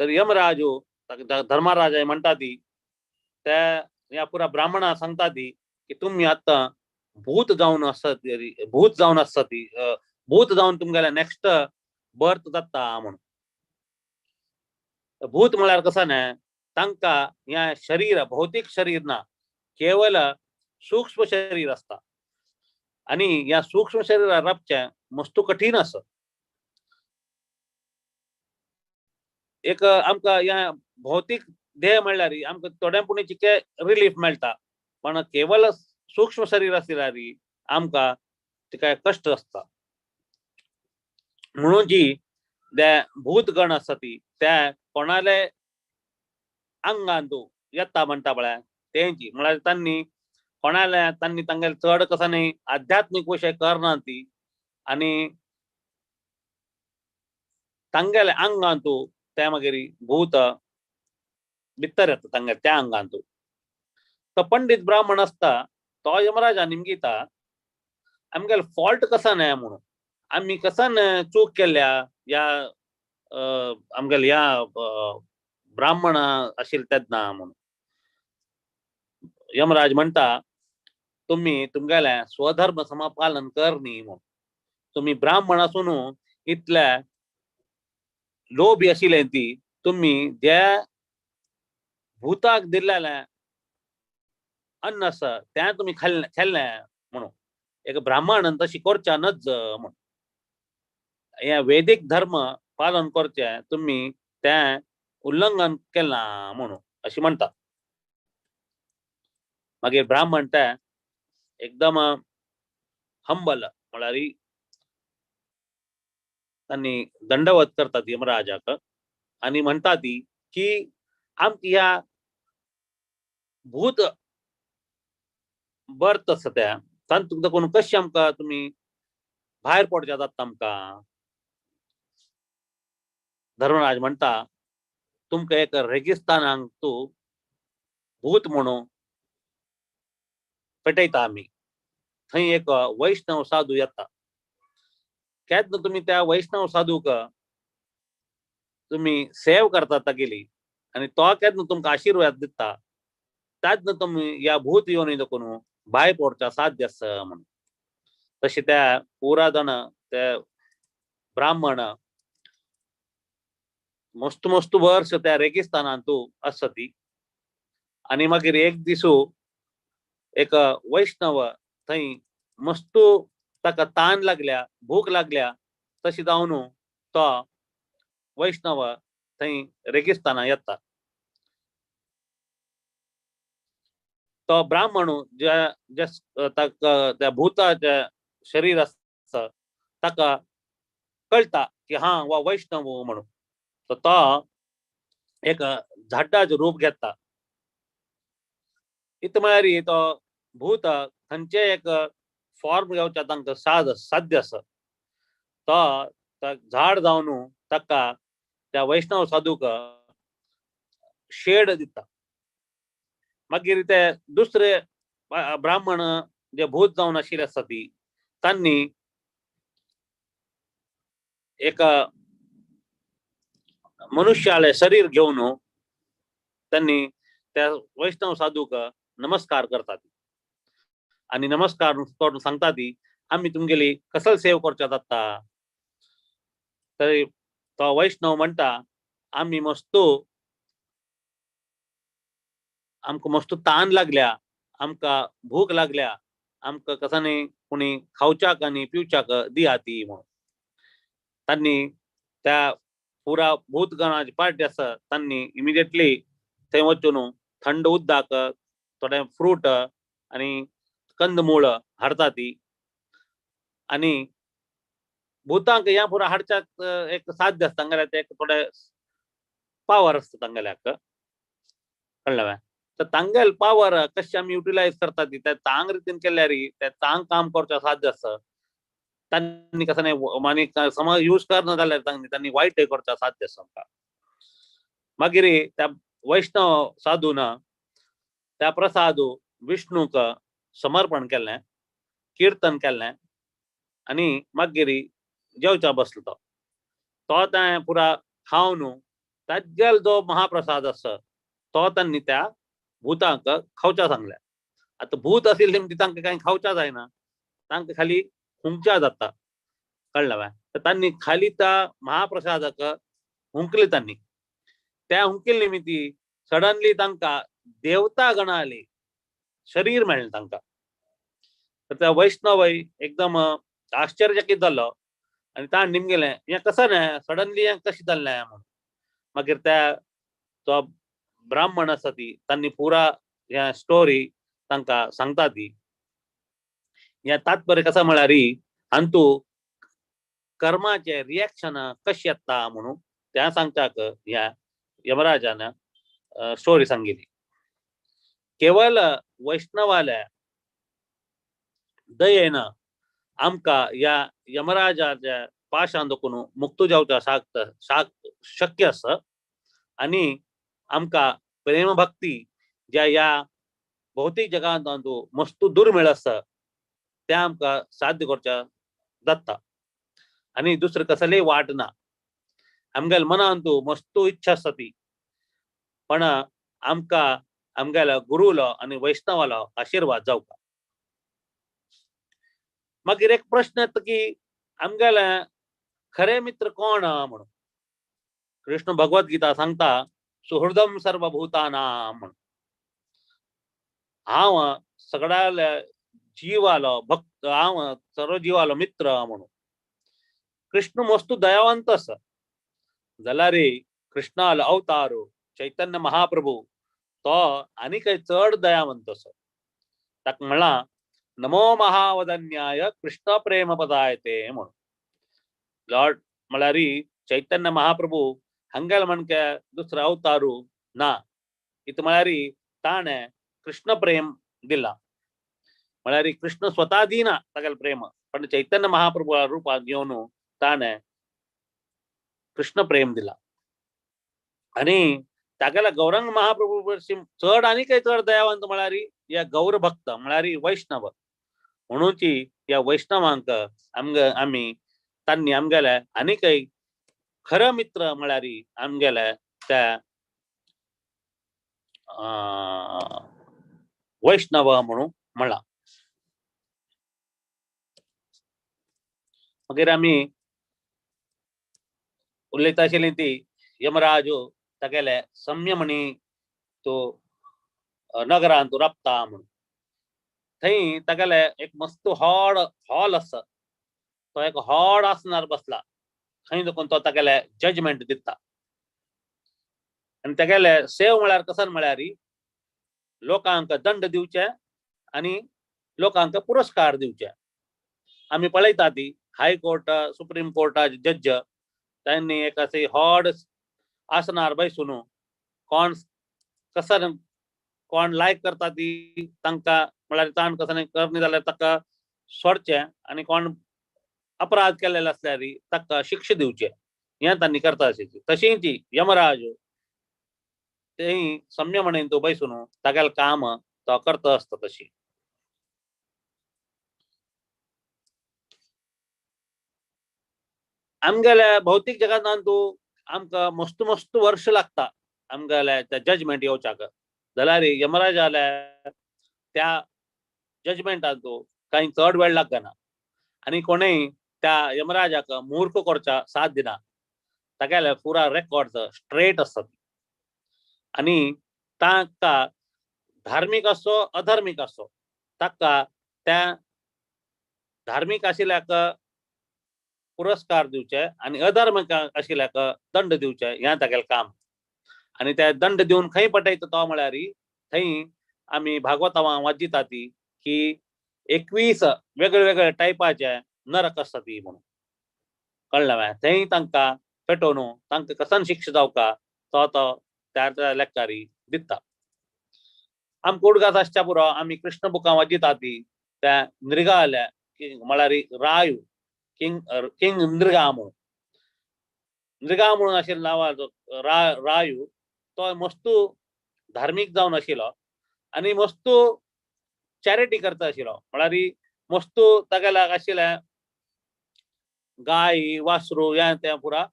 [SPEAKER 3] तर यमराजू धर्मराज म्हणटा ती त्या ह्या पुरा ब्राह्मणा सांगता ती की तुमी आतां भूत जावन आसत, भूत जावन आसता ती, भूत जावन तुमगेले नेक्स्ट बर्थ जाता म्हणून. भूत म्हळ्यार कसो न्हय, तांकां ह्या शरीर भौतीक शरीर ना, केवल सूक्ष्म शरीर आसता आनी ह्या सूक्ष्म शरीरार राबचें मस्तू कठीण आसा. एक आमकां ह्या भौतीक देह म्हणल्यार आमकां थोड्या पुणी चिके रिलीफ मेळटा, पण केवल सूक्ष्म शरीर आसल्यार आमकां तिका कश्ट आसता. म्हणून जी ते भूतगण आसा ती त्या कोणाले आंगान तूं येता म्हणटा पळय तेंची म्हळ्यार तांणी कोणाले तांणी तांगेले चड कसा न्ही आध्यात्मीक विशय करना ती आनी तांगेले आंगान तूं त्या मागीर भूत भितर येता तांगेले त्या आंगान तूं. तो पंडीत ब्राह्मण आसता तो यमराजा निमगिता आमगेले फॉल्ट कसा न्हय म्हणून, आमी कसान चूक केल्या ह्या आमगेले ह्या ब्राह्मण आशिल्ले तेन्ना म्हणून. यमराज म्हणटा तुमी तुमगेले स्वधर्म समापालन कर न्ही म्हणून, तुमी ब्राह्मण आसून इतले लोभी आशिल्ले ती तुमी ज्या भूताक दिल्लें अन्न आसा तें तुमी खाल्लें खाल्लें म्हणून. एक ब्राह्मणान तशी करच्या नज म्हणून, हे वैदिक धर्म पालन करचें तुमी तें उल्लंघन केलां म्हणून अशें म्हणटा. मागीर ब्राह्मण ते एकदम हंबल म्हळ्यार तांणी दंडवत करतात यमराजाक आनी म्हणटा ती की आमकां ह्या भूत बर्थ आसा त्या तातूंत कोण कशें आमकां तुमी भायर पडच्या जाता आमकां. धर्मराज म्हणटा तुमकां एक रेगिस्तानाक तूं भूत म्हणून पेटयता आमी, थंय एक वैष्णव साधू येता, केन्ना तुमी त्या वैष्णव साधूक तुमी सेव करता तागेली आनी तो केन्ना तुमकां आशिर्वाद दिता तेन्ना तुमी ह्या भूत योनी देखून भायर पडच्या साध्य आसा म्हणून. तशें त्या पुरा जाण ते ब्राह्मण मस्त मस्त वर्स त्या रेगिस्तानांत आसा ती आनी मागीर एक दिसू एक वैष्णव थंय मस्त ताका तान लागल्या भूक लागल्या तशी जावन तो वैष्णव थंय रेगिस्ताना येता. तो ब्राह्मण ज्या ताका त्या भूताच्या शरीर आसता ताका कळटा की हा हो वैष्णव म्हणून, तर तो एक झाडाचें रूप घेता. इत म्हळ्यार तो भूत खंयचें एक फॉर्म घेवच्या तांकां साध्य आसा, तो झाड जावन ताका त्या वैष्णव साधूक शेड दिता. मागीर ते दुसरे ब्राह्मण जे भूत जावन आशिल्ले आसा ती तांणी एक मनुष्याले शरीर घेवन त्यांनी त्या वैष्णव साधूक नमस्कार करतात आनी नमस्कार करून सांगता ती आमी तुमगेली कसल सेव करच्या जाता. तरी तो वैष्णव म्हणटा आमी मस्त आमकां मस्त तान लागल्या, आमकां भूक लागल्या, आमकां कसा न्ही कोणी खावच्याक आनी पिवच्याक दिया ती म्हणून. तांणी त्या पुरा भूतगणाची पार्टी आसा तांणी इमिडिएटली थंय वचून थंड उदक थोडे फ्रूट आनी कंदमूळ हाडटा ती आनी भूतांक ह्या पुरा हाडच्याक एक साध्य आसता तांगेले ते एक थोडे पावर आसता तांगेल्याक, कळ्ळें? तर तांगेले पावर कशें आमी युटिलायज करता ती त्या चांग रितीन केल्यार ते चांग काम करचें साध्य आसता. तांणी कसो न्ही आनी समज यूज करना जाल्यार तांणी वायट करचें साध्य आसा आमकां. मागीर त्या वैष्णव साधून त्या प्रसाद विष्णूक समर्पण केलें, किर्तन केलें आनी मागीर जेवच्या बसलो. तो तो तें पुरा खावन तागेलो जो महाप्रसाद आसा तो तांणी त्या भूतांक खावच्या सांगल्या. आतां भूत आशिल्ले ती तांकां कांय खावच्या जायना, तांकां खाली हुंकच्या जाता, कळ्ळें वा. तर तांणी खाली त्या महाप्रसादाक हुंकले तांणी. त्या हुंकिल्ले निमित्ती सडनली तांकां देवता गणाले शरीर मेळ्ळें तांकां. तर त्या वैष्णवय एकदम आश्चर्यचकित जालो आनी ताणें निमगेलें हें कसं न्हय सडनली हें कशें जालें म्हणून. मागीर त्या तो ब्राह्मण आसा ती तांणी पुरा ह्या स्टोरी तांकां सांगता ती. ह्या तात्पर्य कसो म्हळ्यार हांतू कर्माचे रिएक्शन कशें येता म्हणून त्या सांगच्याक ह्या यमराजान स्टोरी सांगिल्ली. केवल वैष्णवाल्या दयेन आमकां ह्या यमराजाच्या पाशान दखून मुक्त जावच्या शक्य आसा आनी आमकां प्रेमभक्ती ज्या ह्या भौतीक जगांत मस्तू दुर्मिळ आसा त्या आमकां साध्य करच्या जाता आनी दुसरें कसलेय वाट ना. आमगेल्या मनांतू मस्तू इच्छा आसा ती, पण आमकां आमगेल्या गुरुलो आनी वैष्णवालो आशिर्वाद जावका. मागीर एक प्रश्न येता की आमगेले खरे मित्र कोण म्हणून. कृष्ण भगवत गीता सांगता सुहृदम सर्वभूतानां म्हणून. हांव सगळ्या जिवालो भक्त, हांव सर्व जिवालो मित्र म्हणून. कृष्ण मस्तू दयावंत आसा जाल्यार कृष्णालो अवतार चैतन्य महाप्रभू तो आनी काय चड दयावंत आसा. ताका म्हळां नमो महावदन्याय कृष्ण प्रेम पदाय ते म्हणून. लॉर्ड म्हळ्यार चैतन्य महाप्रभू हांगेले म्हणके दुसरो अवतारू ना. इत म्हळ्यार ताणें कृष्ण प्रेम दिला, म्हळ्यार कृष्ण स्वता दिना तागेलें प्रेम, पण चैतन्य महाप्रभू रुपांत घेवन ताणें कृष्ण प्रेम दिला. आनी तागेल्या गौरंग महाप्रभू चड आनी काय चड दयावंत म्हळ्यार ह्या गौर भक्त म्हळ्यार वैष्णव. म्हणून ह्या वैष्णवांक आमी तांणी आमगेले आनी काय खरो मित्र म्हळ्यार आमगेले त्या वैष्णव म्हणून म्हळां. मागीर आमी उलयता आशिल्ली ती यमराज तागेले संयमणी तो नगरांत राबता म्हणून. थंय तागेले एक मस्त हॉड हॉल आसा, तो एक हॉड आसनार बसला, थंय देखून तो तागेले जजमेंट दिता. आनी तागेले सेव म्हळ्यार कसन म्हळ्यार लोकांक दंड दिवचे आनी लोकांक पुरस्कार दिवचे. आमी पळयता ती हायकोर्ट सुप्रीम कोर्टाचे जज तांणी एक असे हॉड आसनार बसून कोण कसन कोण लायक करता ती तांकां म्हळ्यार ताण कसन करनी जाल्यार ताका सोडचें आनी कोण अपराध केल्ले आसल्यार ताका शिक्षा दिवचे, हें तांणी करता आशिल्ली. तशीच यमराज तेय संयमणेन तो बसून तागेलें काम तो करता आसता. तशी आमगेल्या भौतीक जगांत तूं आमकां मस्त मस्त वर्ष लागता आमगेल्या त्या जजमेंट येवच्याक, जाल्यार यमराजाल्या त्या जजमेंटांत कांय चड वेळ लागना आनी कोणूय त्या यमराजाक मूर्ख करच्या साथ दिना. तागेले पुरा रेकॉर्ड स्ट्रेट आसतात आनी ताका धार्मीक आसो अधार्मीक आसो ताका त्या धार्मीक आशिल्ल्याक पुरस्कार दिवचे आनी अधार्मीक आशिल्ल्याक दंड दिवचे, हें तागेलें काम. आनी ते दंड दिवन खंय पटयता तो म्हळ्यार थंय आमी भागवतां वाचिता ती की 21 वेगळे वेगळे टायपाचे नरक आसता ती म्हणून, कळ्ळें. थंय तांकां पेटोवन तांकां कसन शिक्षा जावका तो तो त्या त्या लेखारी दिता. आमकां उडगास आसच्या पुरो आमी कृष्ण बुकां वाचिता ती त्या नृगाल्या म्हळ्यार रायू किंग किंग नृगा म्हणून, नृगा म्हणून आशिल्लो नांवाचो रायू तो मस्तू धार्मीक जावन आशिल्लो आनी मस्तू चॅरिटी करता आशिल्लो. म्हळ्यार मस्तू तागेल्या आशिल्लें गाय वासरू हें तें पुरा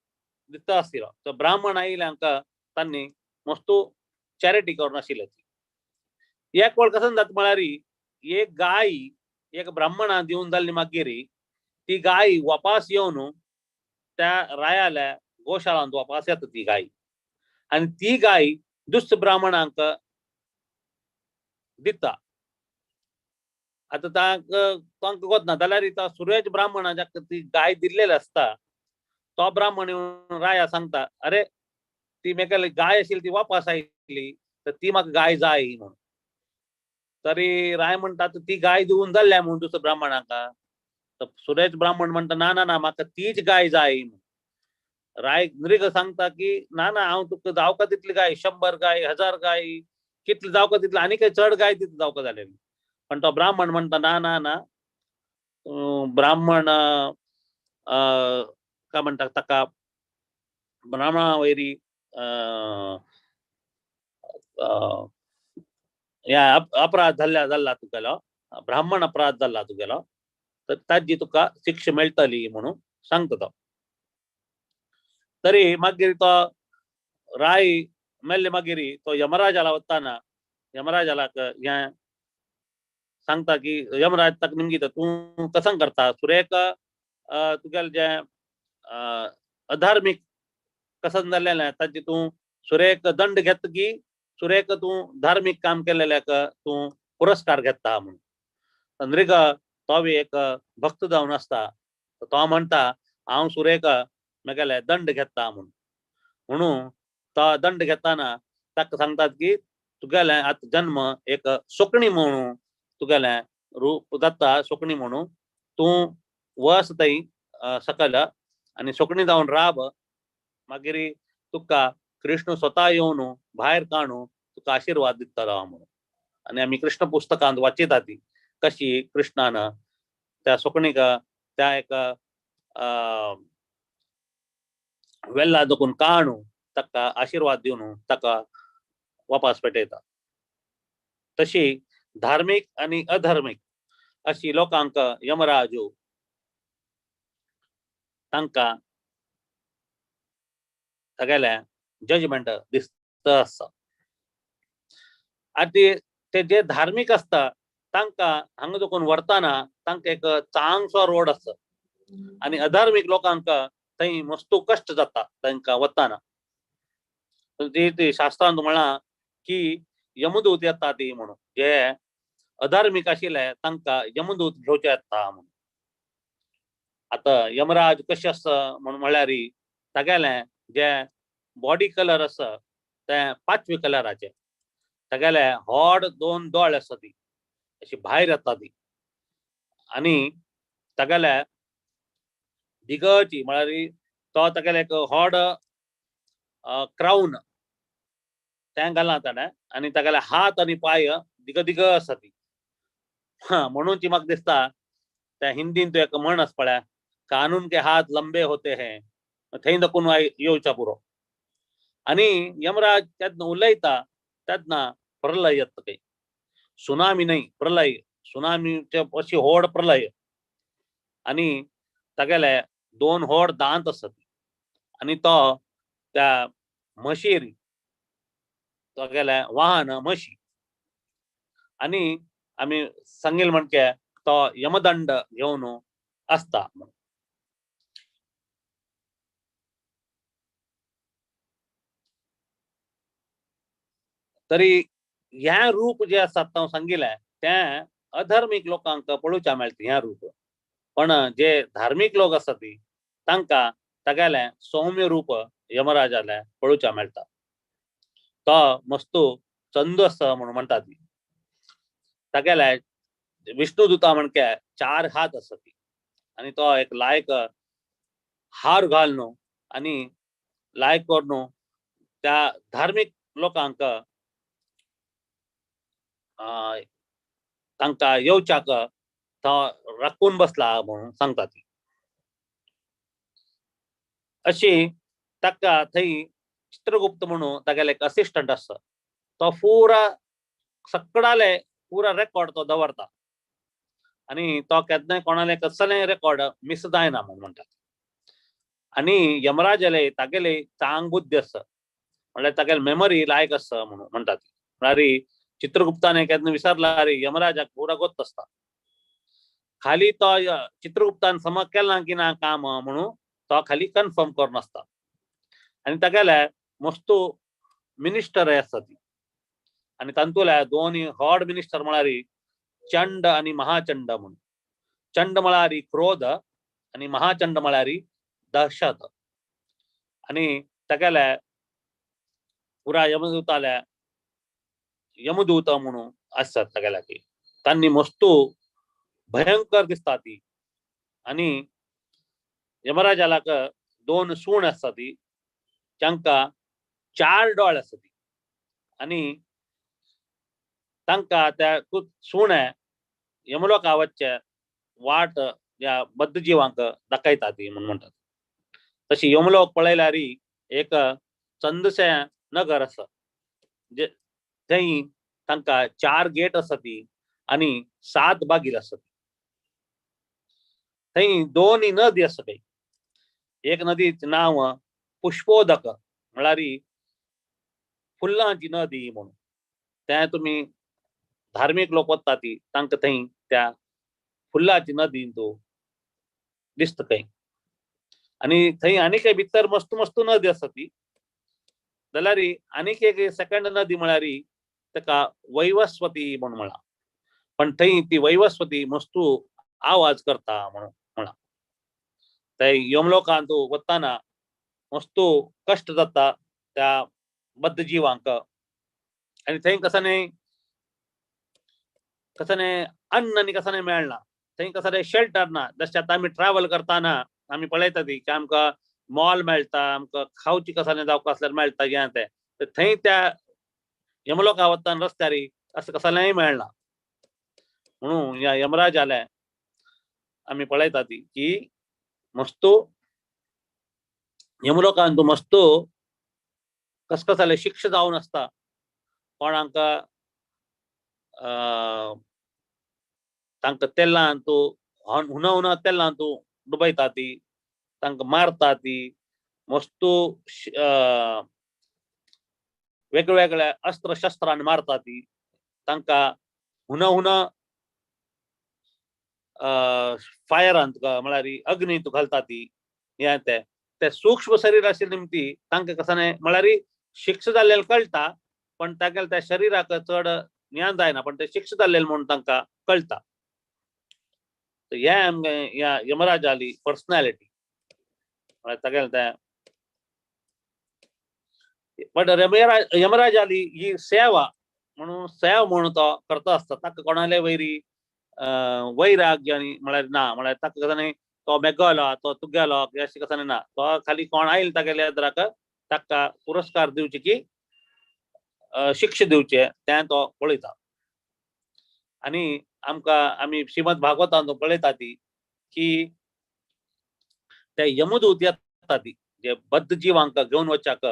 [SPEAKER 3] दिता आशिल्लो. तो ब्राह्मण आयिल्ल्यांक तांणी मस्तू चॅरिटी करून आशिल्ली. एक वेळ कसं जाता म्हळ्यार एक गाय एक ब्राह्मणा दिवन जाल्ली मागीर ती गाय वापास येवन त्या रायाल्या गोशाळांत वापास येता ती गाय आनी ती गाय दुसऱ्या ब्राह्मणांक दिता. आतां तांकां गोतना जाल्यार सुरेश ब्राह्मणा जाका ती गाय दिल्लेली आसता तो ब्राह्मण येवन राया सांगता, अरे ती मेकल गाय आशिल्ली ती वापस आयली तर ती म्हाका गाय जाय म्हणून. तरी राय म्हणटा ती गाय दिवन जाल्ल्या म्हणून दुसऱ्या ब्राह्मणाक. तर सुरेश ब्राह्मण म्हणटा ना ना ना म्हाका तीच गाय जाय म्हणून. राय नृग सांगता की ना ना हांव तुका जावका तितली गाय, 100 गाय, 1000 गाय, कितली जावका तितली आनी काही चड गाय तितली जावका जालेली. पण तो ब्राह्मण म्हणटा ना ना ना ब्राह्मण काय म्हणटा ताका ब्राह्मणा वयरी ह्या अपराध जाल्ला जाल्ला तुगेलो, ब्राह्मण अपराध जाल्ला तुगेलो, तर ताजी तुका शिक्षा मेळटली म्हणून सांगता तो. तरी मागीर तो राय मेल्ले मागीर तो यमराजाला वताना यमराजाला हें सांगता की यमराज ताका निमगिता तूं कसं करता सुरेक तुगेलें जें अधार्मीक कसं जाल्लें ताजें तूं सुरेक दंड घेता की सुरेक तूं धार्मीक काम केलेल्याक तूं पुरस्कार घेता म्हणून. नृग तो बी एक भक्त जावन आसता तो म्हणटा हांव सुरेक मेगेले दंड घेता म्हणून. म्हणून तो दंड घेताना ताका सांगतात की तुगेलें आतां जन्म एक सुकणी म्हणून तुगेलें रूप जाता सुकणी म्हणून तूं वस थंय सकयल आनी सुकणी जावन राब, मागीर तुका कृष्ण स्वता येवन भायर काडून तुका आशिर्वाद दितलो म्हणून. आनी आमी कृष्ण पुस्तकांत वाचिता ती कशी कृष्णान त्या सुकणीक त्या एक वेल्ला दखून काडून ताका आशिर्वाद दिवन ताका वापस पेटयता. तशी धार्मीक आनी अधार्मीक अशी लोकांक यमराजू तांकां सगळ्या जजमेंट दिसता आसा. आतां ते जे धार्मीक आसता तांकां हांगा देखून व्हरतना तांकां एक चांगसो रोड आसता आनी अधार्मीक लोकांक थंय मस्तू कश्ट जाता तांकां वताना. ती शास्त्रांत म्हळां की यमदूत येता ती म्हणून, जे अधार्मीक आशिल्ले तांकां यमदूत घेवचे येता म्हणून. आतां यमराज कशें आसा म्हणून म्हळ्यार तागेलें जे बॉडी कलर आसा तें पाचवे कलराचें, तागेले व्हड 2 दोळे आसा ती अशी भायर येता ती आनी तागेले दिगची म्हळ्यार तो तागेले एक व्हड क्रावन तें घालां ताणें आनी तागेले हात आनी पांय दिग दिग आसा ती. म्हणून ती म्हाका दिसता त्या हिंदीन तो एक म्हण आसा पळय, कानून के हात लंबे होते हैं, थंय दखून येवच्या पुरो. आनी यमराज तेन्ना उलयता तेन्ना प्रलय येता, काही सुनामी न्हय प्रलय, सुनामीचे अशी व्हड प्रलय. आनी तागेले 2 व्हड दांत आसत आनी तो त्या म्हशीर तागेले वाहन म्हशी आनी आमी सांगील म्हणके तो यमदंड घेवन आसता. तरी ह्या रूप जे आसा हांव सांगिलें तें अधर्मीक लोकांक पळोवच्या मेळटा ह्या रूप, पण जे धार्मीक लोक आसा ती तांकां तागेलें सौम्य रूप यमराजालें पळोवच्या मेळटा. तो मस्तू चंद आसा म्हणून म्हणटा ती. तागेले विष्णुदूता म्हणके 4 हात आसा ती आनी तो एक लायक हार घालून आनी लायक करून त्या धार्मीक लोकांक तांकां येवच्याक तो राखून बसला म्हणून सांगता ती. अशी ताका थंय चित्रगुप्त म्हणून तागेले एक असिस्टंट आसा तो पुरा सगळाले पुरा रेकॉर्ड तो दवरता आनी तो केन्नाय कोणाले कसलें रेकॉर्ड मिस जायना म्हणून म्हणटा. आनी यमराजाले तागेले चांग बुद्धी आसा म्हणल्यार तागेले मेमरी लायक आसा म्हणून म्हणटात. म्हळ्यार चित्रगुप्तान केन्ना विसरला रे यमराजाक पुरा गोत्त आसता. खाली तो चित्रगुप्तान समज केला की ना काम म्हणून तो खाली कन्फर्म करून आसता. आनी तागेले मस्तू मिनिस्टर आसता ती आनी तातूंतले दोन हॉड मिनिस्टर म्हळ्यार चंड आनी महाचंड म्हणून. चंड म्हळ्यार क्रोध आनी महाचंड म्हळ्यार दहशत. आनी तागेले पुरा यमदूताले यमदूत म्हणून आसतात तागेल्या की तांणी मस्तू भयंकर दिसता ती. आनी यमराजालाक दोन सूण आसता ती तांकां चार डोळे आसता ती आनी तांकां त्या सुणे यमलोका वचचे वाट ह्या बद्द जिवांक दाखयता ती म्हणून म्हणटात. तशी यमलोक पळयल्यार एक चंदशें नगर आसा जे थंय तांकां चार गेट आसा ती आनी 7 बागील आसा. थंय दोन नदी आसा थंय. एक नदीचें नांव पुष्पोदक म्हळ्यार फुलांची नदी म्हणून. तें तुमी धार्मीक लोक वता ती तांकां थंय त्या फुलाची नदी तो दिसता थंय. आनी थंय आनीक भितर मस्त मस्त नदी आसा ती. जाल्यार आनीक एक सेकंड नदी म्हळ्यार ताका वैवस्वती म्हणून म्हळां. पण थंय ती वैवस्वती मस्तू आवाज करता म्हणून म्हळां. थंय यमलोकांत वतना मस्तू कश्ट जाता त्या बद्द जिवांक. आनी थंय कसं न्ही कसं न्ही अन्न आनी कसं न्ही मेळना. थंय कसं शेल्टर ना. जशें आतां आमी ट्रॅवल करतना आमी पळयता ती की आमकां मॉल मेळटा आमकां खावची कसं न्ही जावपा आसल्यार मेळटा हें तें. तर थंय त्या यमलोका वतना रस्त्यार अशें कसलेंय मेळना. म्हणून ह्या यमराजाले आमी पळयता ती की मस्तू यमलोकान तूं मस्तू कसकसाले शिक्षा जावन आसता. कोणाक तांकां तेलान तूं हुना हुना तेलान तूं डुबयता ती तांकां मारता ती मस्तू वेगवेगळ्या अस्त्र शस्त्रान मारता ती तांकां हुना हुना फायरान तुका म्हळ्यार अग्नी तूं घालता ती हें तें. ते सूक्ष्म शरीर आशिल्ले निमती तांकां कसं न्ही म्हळ्यार शिक्षा जाल्लें कळटा पण तागेले त्या शरिराक चड ज्ञान जायना पण ते शिक्षा जाल्लें म्हणून तांकां कळटा. हें आमगे ह्या यमराजाली पर्सनॅलिटी म्हळ्यार तागेलें तें. बट यमराजाली ही सेवा म्हणून सेवा म्हणून तो करता आसता. ताका कोणाले वैरी वैराग्य आनी म्हळ्यार ना. म्हळ्यार ताका कसं न्ही तो मेगलो तो तुगेलो अशें कसं ना. तो खाली कोण आयल तागेल्या एदराक ताका पुरस्कार दिवचे की शिक्षा दिवचे तें तो पळयता. आनी आमकां आमी श्रीमद भागवतान पळयता ती की ते यमदूत येता ती जे बद्द जिवांक घेवन वच्याक.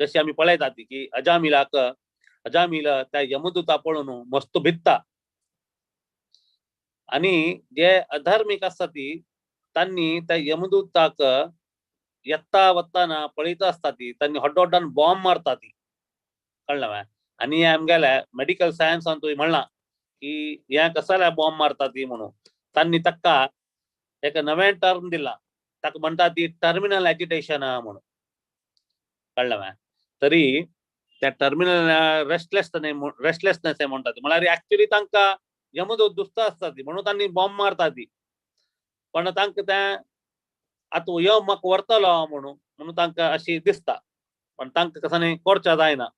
[SPEAKER 3] जशें आमी पळयता ती की अजामिलाक अजामिल त्या यमदूता पळोवन मस्त भित्ता. आनी जे अधार्मीक आसता ती तांणी त्या यमदूताक येता वतना पळयता आसता ती तांणी व्हड व्हडान बॉम्ब मारता ती. कळ्ळें? आनी आमगेले मेडिकल सायन्सान तुवें म्हणलां की हें कसले बॉम्ब मारता ती म्हणून. तांणी ताका एक नवें टर्म दिलां ताका म्हणटा ती टर्मिनल एजिटेशन म्हणून. कळ्ळें? तरी त्या टर्मिनल रेस्टलेस रेस्टलेसनेस म्हणटा ती. म्हळ्यार एक्चुअली तांकां यमदूत दुसता आसता ती म्हणून तांणी बॉम्ब मारता ती. पण तांकां तें आतां यम म्हाका व्हरतलो म्हणून म्हणून तांकां अशी दिसता. पण तांकां कसं न्ही करच्या जायना.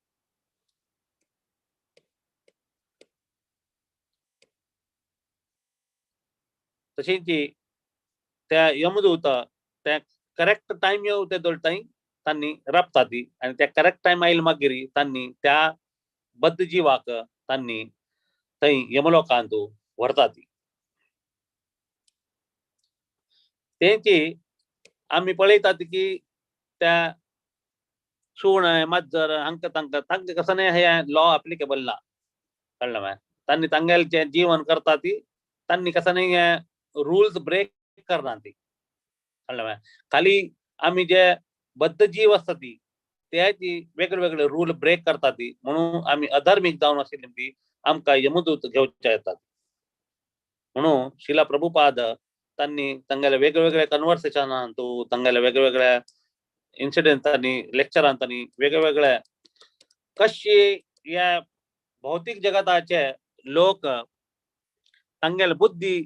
[SPEAKER 3] तशीच त्या यमदूत त्या करेक्ट टायम येव ते दोळटाय तांणी राबता ती. आनी त्या करेक्ट टायम आयल मागीर तांणी त्या बद्द जिवाक तांणी थंय यमलोकांत व्हरता ती. तेंची आमी पळयतात की त्या सुण माजर हांकां तांकां तांकां कसं न्ही हें लॉ एप्लिकेबल ना. कळ्ळें? तांणी तांगेलें जें जीवन करता ती तांणी कसं न्ही हें रुल्स ब्रेक करना ती. कळ्ळें? खाली आमी जे बद्ध जीव आसता ती ते ती वेगळे वेगळे रूल ब्रेक करता ती, म्हणून आमी अधर्मीक जावन आशिल्ली ती आमकां यमदूत घेवचे येतात. म्हणून शिला प्रभुपाद तांणी तांगेले वेगळे वेगळे कन्वर्सेशनांतू, तांगेले वेगळे वेगळे इन्सिडेंटांनी, लेक्चरांनी वेगळे वेगळे कशी ह्या भौतीक जगताचे लोक तांगेले बुद्धी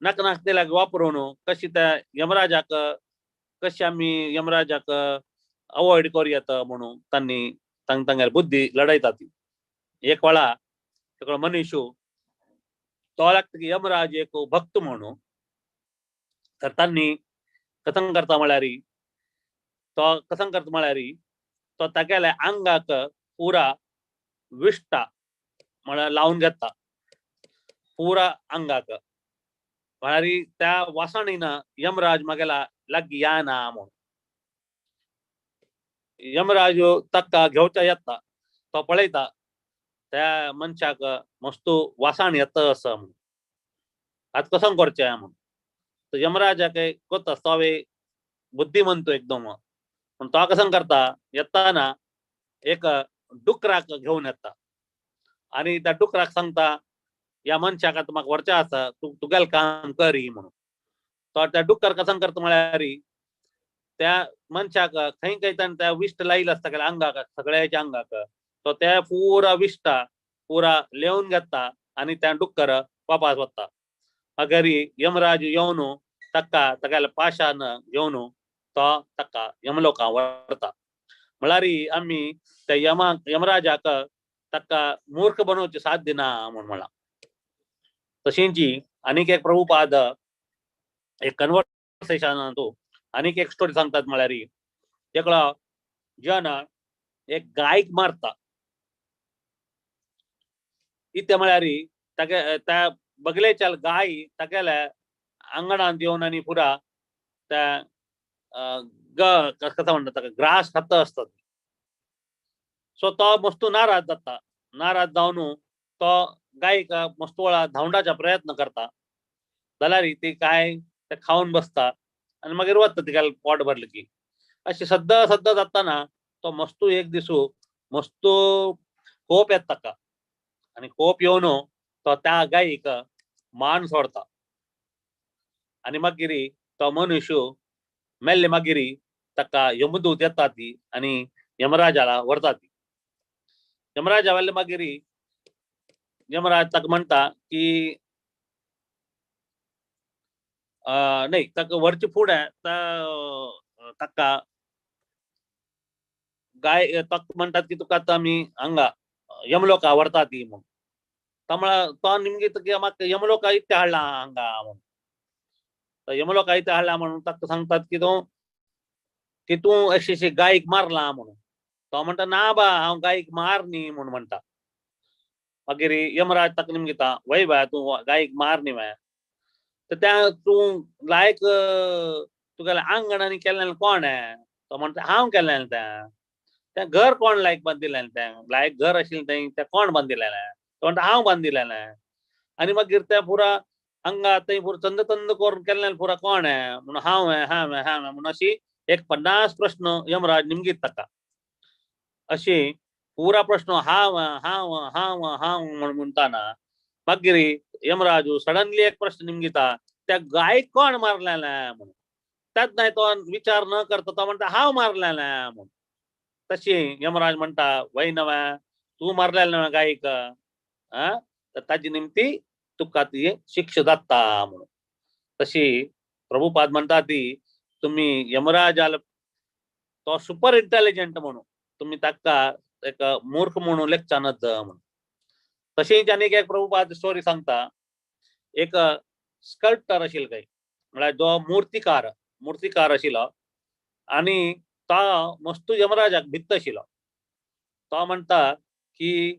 [SPEAKER 3] नाका नाका लागीं वापरून कशी त्या यमराजाक कशी आमी यमराजाक अवॉयड करूं येता म्हणून तांणी तांगेली बुद्धी लढयता ती. एक वेळा सगळो मनीस तो लागता की यमराज एक भक्त म्हणून, तर तांणी कथन करता म्हळ्यार तो कथन करता म्हळ्यार तो तागेल्या आंगाक पुरा विष्ठा म्हळ्यार लावन घेता पुरा आंगाक, म्हळ्यार त्या वासाणीन यमराज मागेला लागीं या ना म्हणून. यमराज ताका घेवच्या येता, तो पळयता त्या मनशाक मस्त वासाण येता आसा म्हणून, आतां कसो करचें म्हणून. तर यमराजाक कोता आसता, तो बुद्धिमंत एकदम, पूण तो कसो करता येताना एक डुकराक घेवन येता आनी त्या डुकराक सांगता ह्या मनशाक आतां म्हाका व्हरचें आसा, तूं तुगेलें काम कर ही म्हणून. तो त्या डुकर कसो करता म्हळ्यार त्या मनशाक खंय खंय ताणें त्या विश्ट लायिल्लो आसता तागेल्या आंगाक, सगळ्याच्या आंगाक, तो त्या पुरा विश्टा पुरा लेवन घेता आनी त्या डुकर वापास वता. अगर यमराज येवन ताका तागेल्या पाशान घेवन तो ताका यमलोकां व्हरता. म्हळ्यार आमी त्या यमराजाक ताका मूर्ख बनोवचें साध्य ना म्हूण म्हळां. तशेंच आनीक एक प्रभुपाद एक कन्वर्सेशनांतू आनीक एक स्टोरी सांगतात म्हळ्यार एकलो जन एक गायक मारता, इतलें म्हळ्यार तागे त्या बगलेच्या गाय तागेल्या आंगणांत येवन आनी पुरा त्या कसो म्हणटा ताका ग्रास खाता आसतात. सो तो मस्तू नाराज जाता, नाराज जावन तो गायक मस्त वेळा धांवडाचा प्रयत्न करता, जाल्यार ती काय ते खावन बसता आनी मागीर वता तिका पोट भरलें की. अशें सद्दां सद्दां जाताना तो मस्तू एक दिसू मस्तू कोप येता ताका आनी कोप येवन तो त्या गायीक मान सोडता आनी मागीर तो मनुष्य मेल्ले मागीर ताका यमदूत येता ती आनी यमराजाला व्हरता ती. यमराजा व्हेले मागीर यमराज ताका म्हणटा की नाही ताका व्हरचे फुडें ताका गाय ताका म्हणटात की तुका आतां आमी हांगा यमलोका व्हरता ती म्हूण. तो निमगीत की म्हाका यमलोका इतलें हाडला हांगा म्हूण, यमलोका इतलें हाडला म्हणून ताका सांगतात की तूं अशी अशी गायक मारला म्हणून. तो म्हणटा ना बा हांव गायक मार न्ही म्हूण म्हणटा. मागीर यमराज ताका निमगिता वय बाय तूं गायक मार न्ही बाय, तर त्या तूं लायक तुगेलें आंगण आनी केल्लें कोण तो म्हणटा हांव केल्लें तें, तें घर कोण लायक बांदिल्लें तें, लायक घर आशिल्लें तें तें कोण बांदिल्लें, तो म्हणटा हांव बांदिल्लें. आनी मागीर तें पुरा हांगा थंय पुरा चंद चंद करून केल्लें पुरा कोण म्हणून हांव हांव हांव म्हणून अशी एक 50 प्रश्न यमराज निमगीत ताका. अशी पुरा प्रश्न हांव हांव हांव हांव म्हण म्हणटाना मागीर यमराजू सडनली एक प्रश्न निमगिता त्या गायक कोण मारलें म्हणून. त्यात नाही तो विचार न करता तो म्हणटा हांव मारलें म्हणून. तशी यमराज म्हणटा वय नव्या तूं मारलें नव्या गायक तर ताजी निमती तुका ती शिक्षा जाता म्हणून. तशी प्रभुपाद म्हणटा ती तुम्ही यमराजाला तो सुपर इंटेलिजंट म्हणून तुम्ही ताका एक मूर्ख म्हणून लेखचानच म्हणून. तशीच आनीक एक प्रभुपाद स्टोरी सांगता. एक स्कल्प्टर आशिल्लो काय म्हळ्यार जो मूर्तिकार आशिल्लो आनी तो मस्तू यमराजाक भित्त आशिल्लो. तो म्हणटा की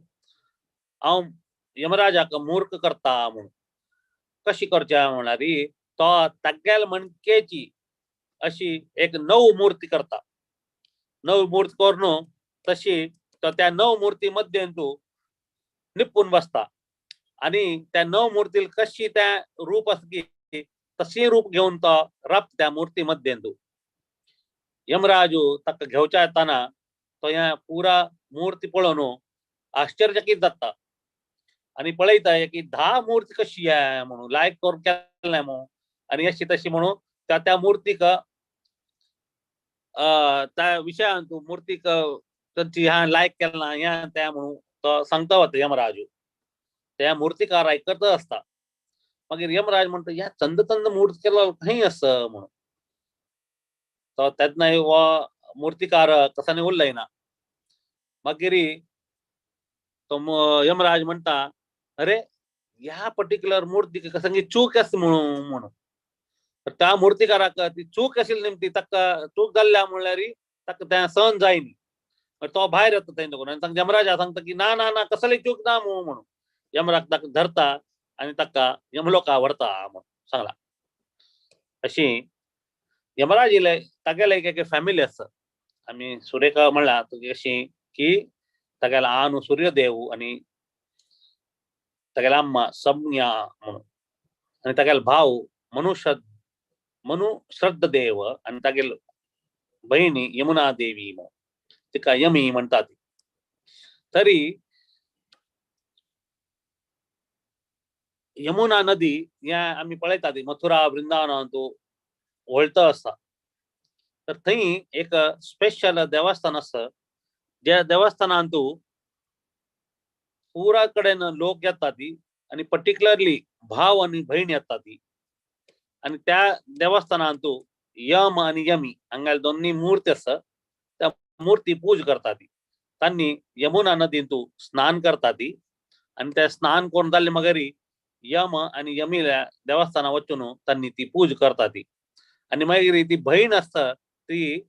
[SPEAKER 3] हांव यमराजाक मूर्ख करता म्हणून. कशी करचें म्हळ्यार तो तागेल मणकेची अशी एक नव मूर्ती करता. नव मूर्ती करून तशी तो त्या नव मूर्ती मध्ये तूं निपून बसता आनी त्या नव मूर्ती कशी त्या रूप आसा की तशी रूप घेवन तो राबता त्या मूर्ती मध्येंतू. यमराजू ताका घेवच्या येताना तो ह्या पुरा मूर्ती पळोवन आश्चर्यचकीत जाता आनी पळयता की 10 मूर्ती कशी आहे म्हणून लायक करून केलें म्हणून आनी अशी तशी म्हणून त्या त्या मूर्तीक त्या विशयान तूं मूर्तीक तांची ह्या लायक केला ह्या त्या म्हणून तो सांगता वता यमराजू. त्या मूर्तिकार आयकत आसता. मागीर यमराज म्हणटा ह्या चंद चंद मूर्ती केलो खंय आसा म्हणून. तो तेन्ना हो मूर्तिकार कसानी उलयना. मागीर तो यमराज म्हणटा अरे ह्या पर्टिक्युलर मूर्तीक कसंगी चूक आसा म्हणून म्हणून. तर त्या मूर्तिकाराक ती चूक आशिल्ली निमती ताका चूक जाल्ल्या म्हणल्यार ताका तें सहन जायना. तो भायर येता थंय देखून आनी तांकां यमराजा सांगता की ना ना ना कसली चूक ना म्हणून. यमराज ताका धरता आनी ताका यमलोका व्हरता म्हणून सांगला. अशी यमराजीले तागेले एक फॅमिली आसा. आमी सुरेखा म्हणला तुगे अशी की तागेला आनु सूर्यदेव आनी तागेला अम्मा संज्ञा म्हणून आनी तागेलो भाव मनु श्रद्धदेव आनी तागेल बहिणी यमुना देवी म्हणून तिका यमी म्हणटात. तरी यमुना नदी ह्या आमी पळयतात मथुरा वृंदावनांत व्हळता आसा. तर थंय एक स्पेशल देवस्थान आसा ज्या देवस्थानांत पुरा कडेन लोक येतात आनी पर्टिक्युलरली भाव आनी भयण येतात आनी त्या देवस्थानांत यम आनी यमी हांगा दोनूय मूर्ती आसा त्या मूर्ती पूज करतात. तांणी यमुना नदींत स्नान करतात आनी ते स्नान करून जाले मगरी यम आनी यमील्या देवस्थाना वचून तांणी ती पूज करतात. आनी मागीर ती भयण आसता ती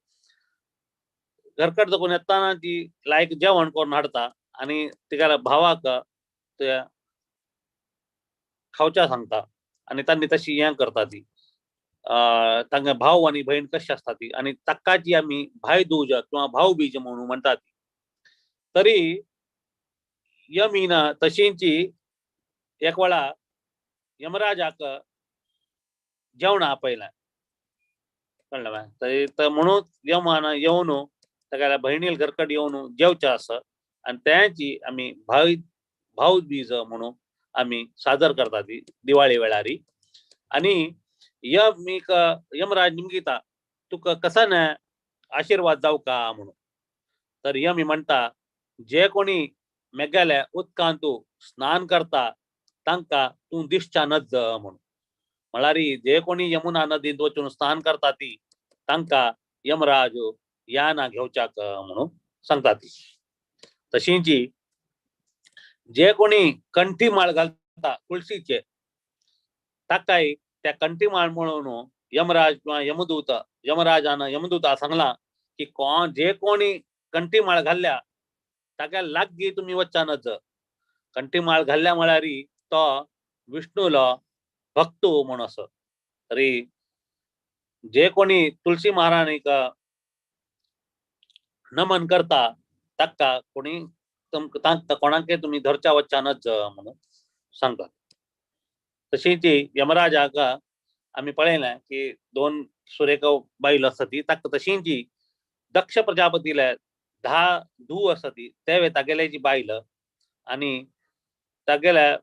[SPEAKER 3] घरकट जगून येताना ती लायक जेवण करून हाडटा आनी तिका भावाक त्या खावच्या सांगता आनी तांणी तशी हें करता ती तांकां भाव आनी भयण कशी आसता ती आनी ताका जी आमी भायदूज किंवा भावबीज म्हणून म्हणटात. तरी यमीन तशींची एक वेळा यमराजाक जेवणां आपयलें कळ्ळें मा. तरी म्हणून यमान येवन तागेल्या भयणील घरकड येवन जेवचें आसा आनी तेंची आमी भावबीज म्हणून आमी सादर करतात ती दिवाळी वेळारी. आनी यमीक यमराज निमगिता तुका कसा ना आशिर्वाद जावं का म्हणून. तर यमी म्हणटा जे कोणी मेगेल्या उदकांत स्नान करता तांकां तूं दिसच्या नज म्हणून. म्हळ्यार जे कोणी यमुना नदींत वचून स्नान करता ती तांकां यमराज या ना घेवच्याक म्हणून सांगता ती. तशींची जे कोणी कंठी माळ घालता तुळशीचे ताकाय त्या कंठी माळ म्हणून यमराज किंवा यमदूत यमराजान यमदूता सांगला की कोण जे कोणी कंठी माळ घाल्ल्या ताका लागीं तुमी वच्चा नज. कंठी माळ घाल्ल्या म्हळ्यार तो विष्णूलो भक्त म्हूण असो. तरी जे कोणी तुळशी महाराणीक नमन करता ताका कोणी कोणाक तुमी धरच्या वच्चा नज म्हणून सांगतात. तशीच यमराजाक आमी पळयलें की 2 सुरेख बायल आसा ती ताका तशींच दक्ष प्रजापतीले 10 धूव आसा ती ते तागेले जी बायल आनी तागेल्या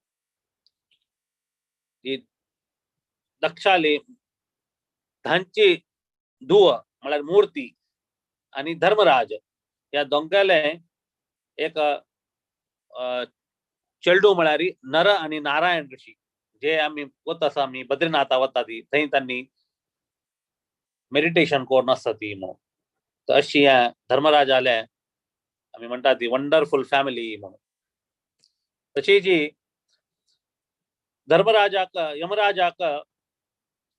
[SPEAKER 3] जी दक्षाली 10ची धूव म्हळ्यार मूर्ती आनी धर्मराज ह्या दोंगाले एक चेडू म्हळ्यार नर आनी नारायण ऋषी जे आमी वता आसा आमी बद्रीनाथा वता ती थंय तांणी मेडिटेशन करून आसता ती म्हणून. तर अशी ह्या धर्मराजाले आमी म्हणटा ती वंडरफूल फॅमिली म्हणून. तशी जी धर्मराजाक यमराजाक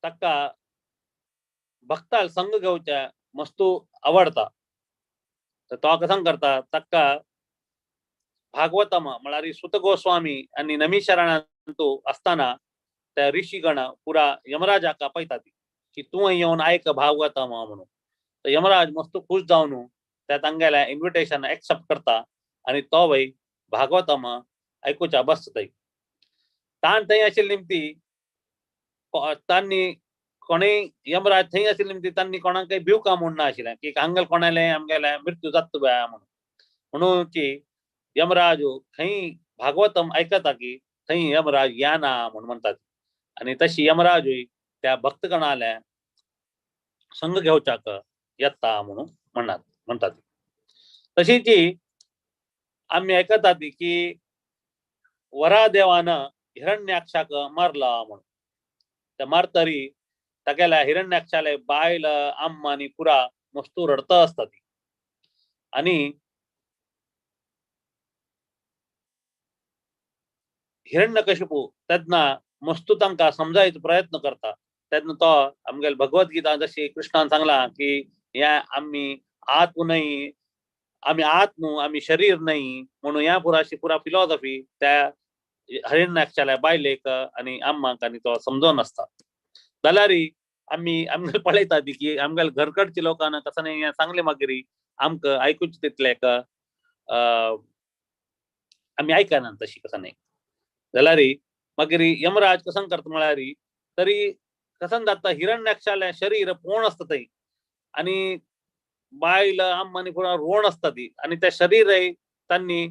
[SPEAKER 3] ताका भक्ताल संग घेवच्या मस्तू आवडता. तर तो कसं करता ताका भागवतम म्हळ्यार सुत गोस्वामी आनी नमीशरणांतू असताना त्या ऋषीगण पुरा यमराजाक आपयतात की तूं येवन आयक भागवतम म्हणून. तर यमराज मस्त खुश जावन त्या तांगेल्या इन्विटेशन एक्सेप्ट करता आनी तो वय भागवतम आयकुच्या बसता. ताण थंय आशिल्ली निमती तांणी कोणेय यमराज थंय आशिल्ले निमती तांणी कोणाकय भिवका म्हूण ना आशिल्लें की हांगेल कोणाले आमगेले मृत्यू जाता बया म्हणून. म्हणून की यमराज खंय भागवतम आयकता की थंय यमराज याना म्हूण म्हणटात. आनी तशी यमराजूय त्या भक्तगणाले संग घेवच्याक येता म्हणून म्हणटात. तशीच आमी आयकतात की वरादेवान हिरण्याक्षाक मारला म्हणून. त्या मारतरी तागेल्या हिरण्याक्षाले बायल आम्मा आनी पुरा मस्तू रडता आसता ती. आनी हिरण्यकशिपू तेन्ना मस्तू तांकां समजायचो प्रयत्न करता. तेन्ना तो आमगेले भगवद्गीता जशी कृष्णान सांगला की ह्या आमी आत्म न्हय, आमी आत्म, आमी शरीर न्हय म्हणून ह्या पुराशी पुरा फिलॉसॉफी त्या हिरण्याक्षाल्या बायलेक आनी आम्माक आनी तो समजोन आसता. जाल्यार आमी आमगेले पळयता ती की आमगेले घरकडच्या लोकांना कसं न्ही सांगलें मागीर आमकां आयकुचें तितलें आमी आयकना तशी कसं न्ही. जाल्यार मागीर यमराज कसं करता म्हळ्यार तरी कसं जाता हिरण्याक्षालें शरीर पोण आसता थंय आनी बायल आम्मा आनी पुरा रोण आसता ती. आनी त्या शरीरय तांणी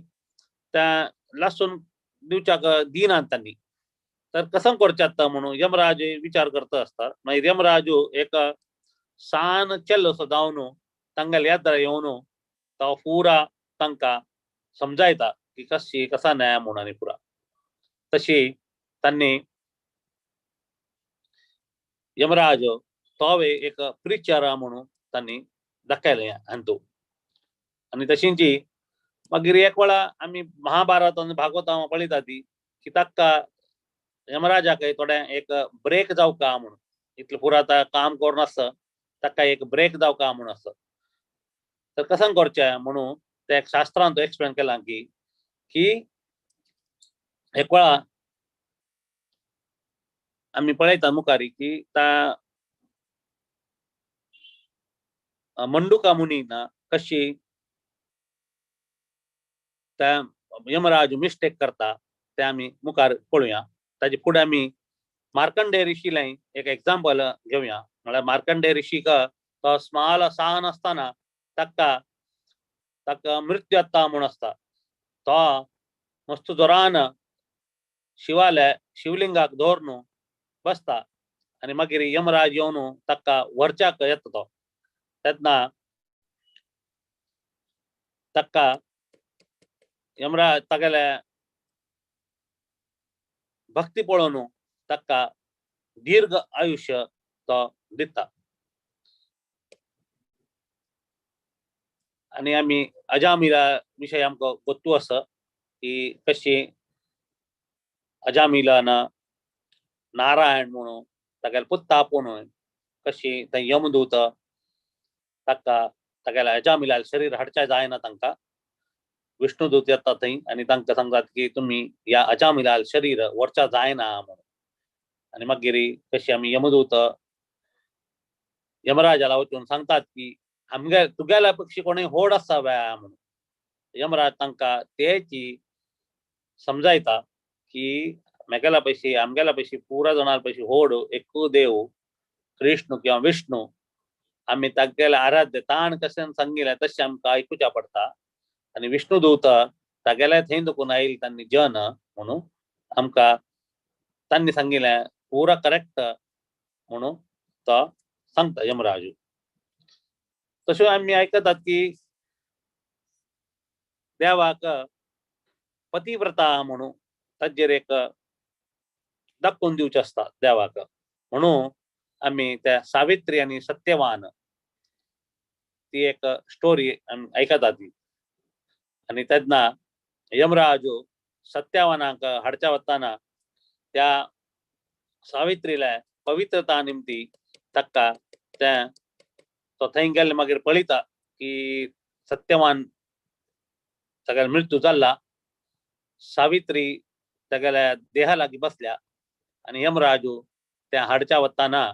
[SPEAKER 3] त्या लासून दिवच्याक दिनात तांणी. तर कसं करचें आतां म्हणून यमराज विचार करता आसता. मागीर यमराज एक सान चेल्लो असो जावन तांगेले यात्रा येवन तो पुरा तांकां समजायता की कशी कसा न्याय म्हणून आनी पुरा तशी तांणी यमराज तोवे एक प्रिचर म्हणून तांणी दाखयलें हांतू. आनी तशींच मागीर एक वेळा आमी महाभारत आनी भागवता पळयता ती की ताका यमराजाक थोडें एक ब्रेक जावका म्हणून इतलें पुरो आतां काम करून आसता ताका एक ब्रेक जावका म्हणून आसता. तर कसं करचें म्हणून त्या शास्त्रान तो एक्सप्लेन केलां की की एक वेळा आमी पळयता मुखारी की ता मंडुका मुनी ना कशी त्या यमराज मिस्टेक करता ते आमी मुखार पळोवया. ताजे फुडें आमी मार्कंडेय ऋषीलें एक एग्जाम्पल घेवया. म्हळ्यार मार्कंडेय ऋषीक तो स्मॉल सान आसतना ताका ताका मृत्यू येता म्हूण आसता. तो मस्त जोरान शिवाले शिवलिंगाक दवरून बसता आनी मागीर यमराज येवन ताका व्हरच्याक येता तो. तेन्ना ताका यमराज तागेले भक्ती पळोवन ताका दीर्घ आयुष्य तो दिता. आनी आमी अजामिला विशय आमकां गोत्तू आसा की कशी अजामिलान नारायण म्हणून तागेले पुत्ता आपोवन कशी थंय यमदूत ताका तागेल्या अजामिला शरीर हाडच्या जायना तांकां विष्णुदूत येता थंय आनी तांकां सांगतात की तुमी ह्या अजामिलाल शरीर व्हरच्या जायना म्हणून. आनी मागीर कशी आमी यमदूत यमराजाला वचून सांगतात की आमगे तुगेल्या पक्षी कोणूय होड आसा व्या म्हणून. यमराज तांकां तेची समजायता की मेगेल्या पयशी आमगेल्या पयशी पुरा जाणां पयशी होड एकू देव कृष्ण किंवा विष्णू आमी तागेले आराध्य ताण कशें सांगिल्लें तशें आमकां आयकुचें पडटा. आनी विष्णुदूत तागेले थंय दुखून आयिल्ले तांणी जन म्हणून आमकां तांणी सांगिल्लें पुरा करेक्ट म्हणून तो सांगता यमराजू. तशें आमी आयकतात की देवाक पतिव्रता म्हणून ताजेर एक दाखोवन दिवचें आसता देवाक म्हणून आमी त्या सावित्री आनी सत्यवान ती एक स्टोरी आमी आयकतात ती. आनी तेन्ना यमराज सत्यवानाक हाडच्या वतना त्या सावित्रीला पवित्रता निमती ताका त्या तो थंय गेल्ले मागीर पळयता की सत्यवान तागेलो मृत्यू जाल्ला, सावित्री तागेल्या देहा लागीं बसल्या आनी यमराजू त्या हाडच्या वतना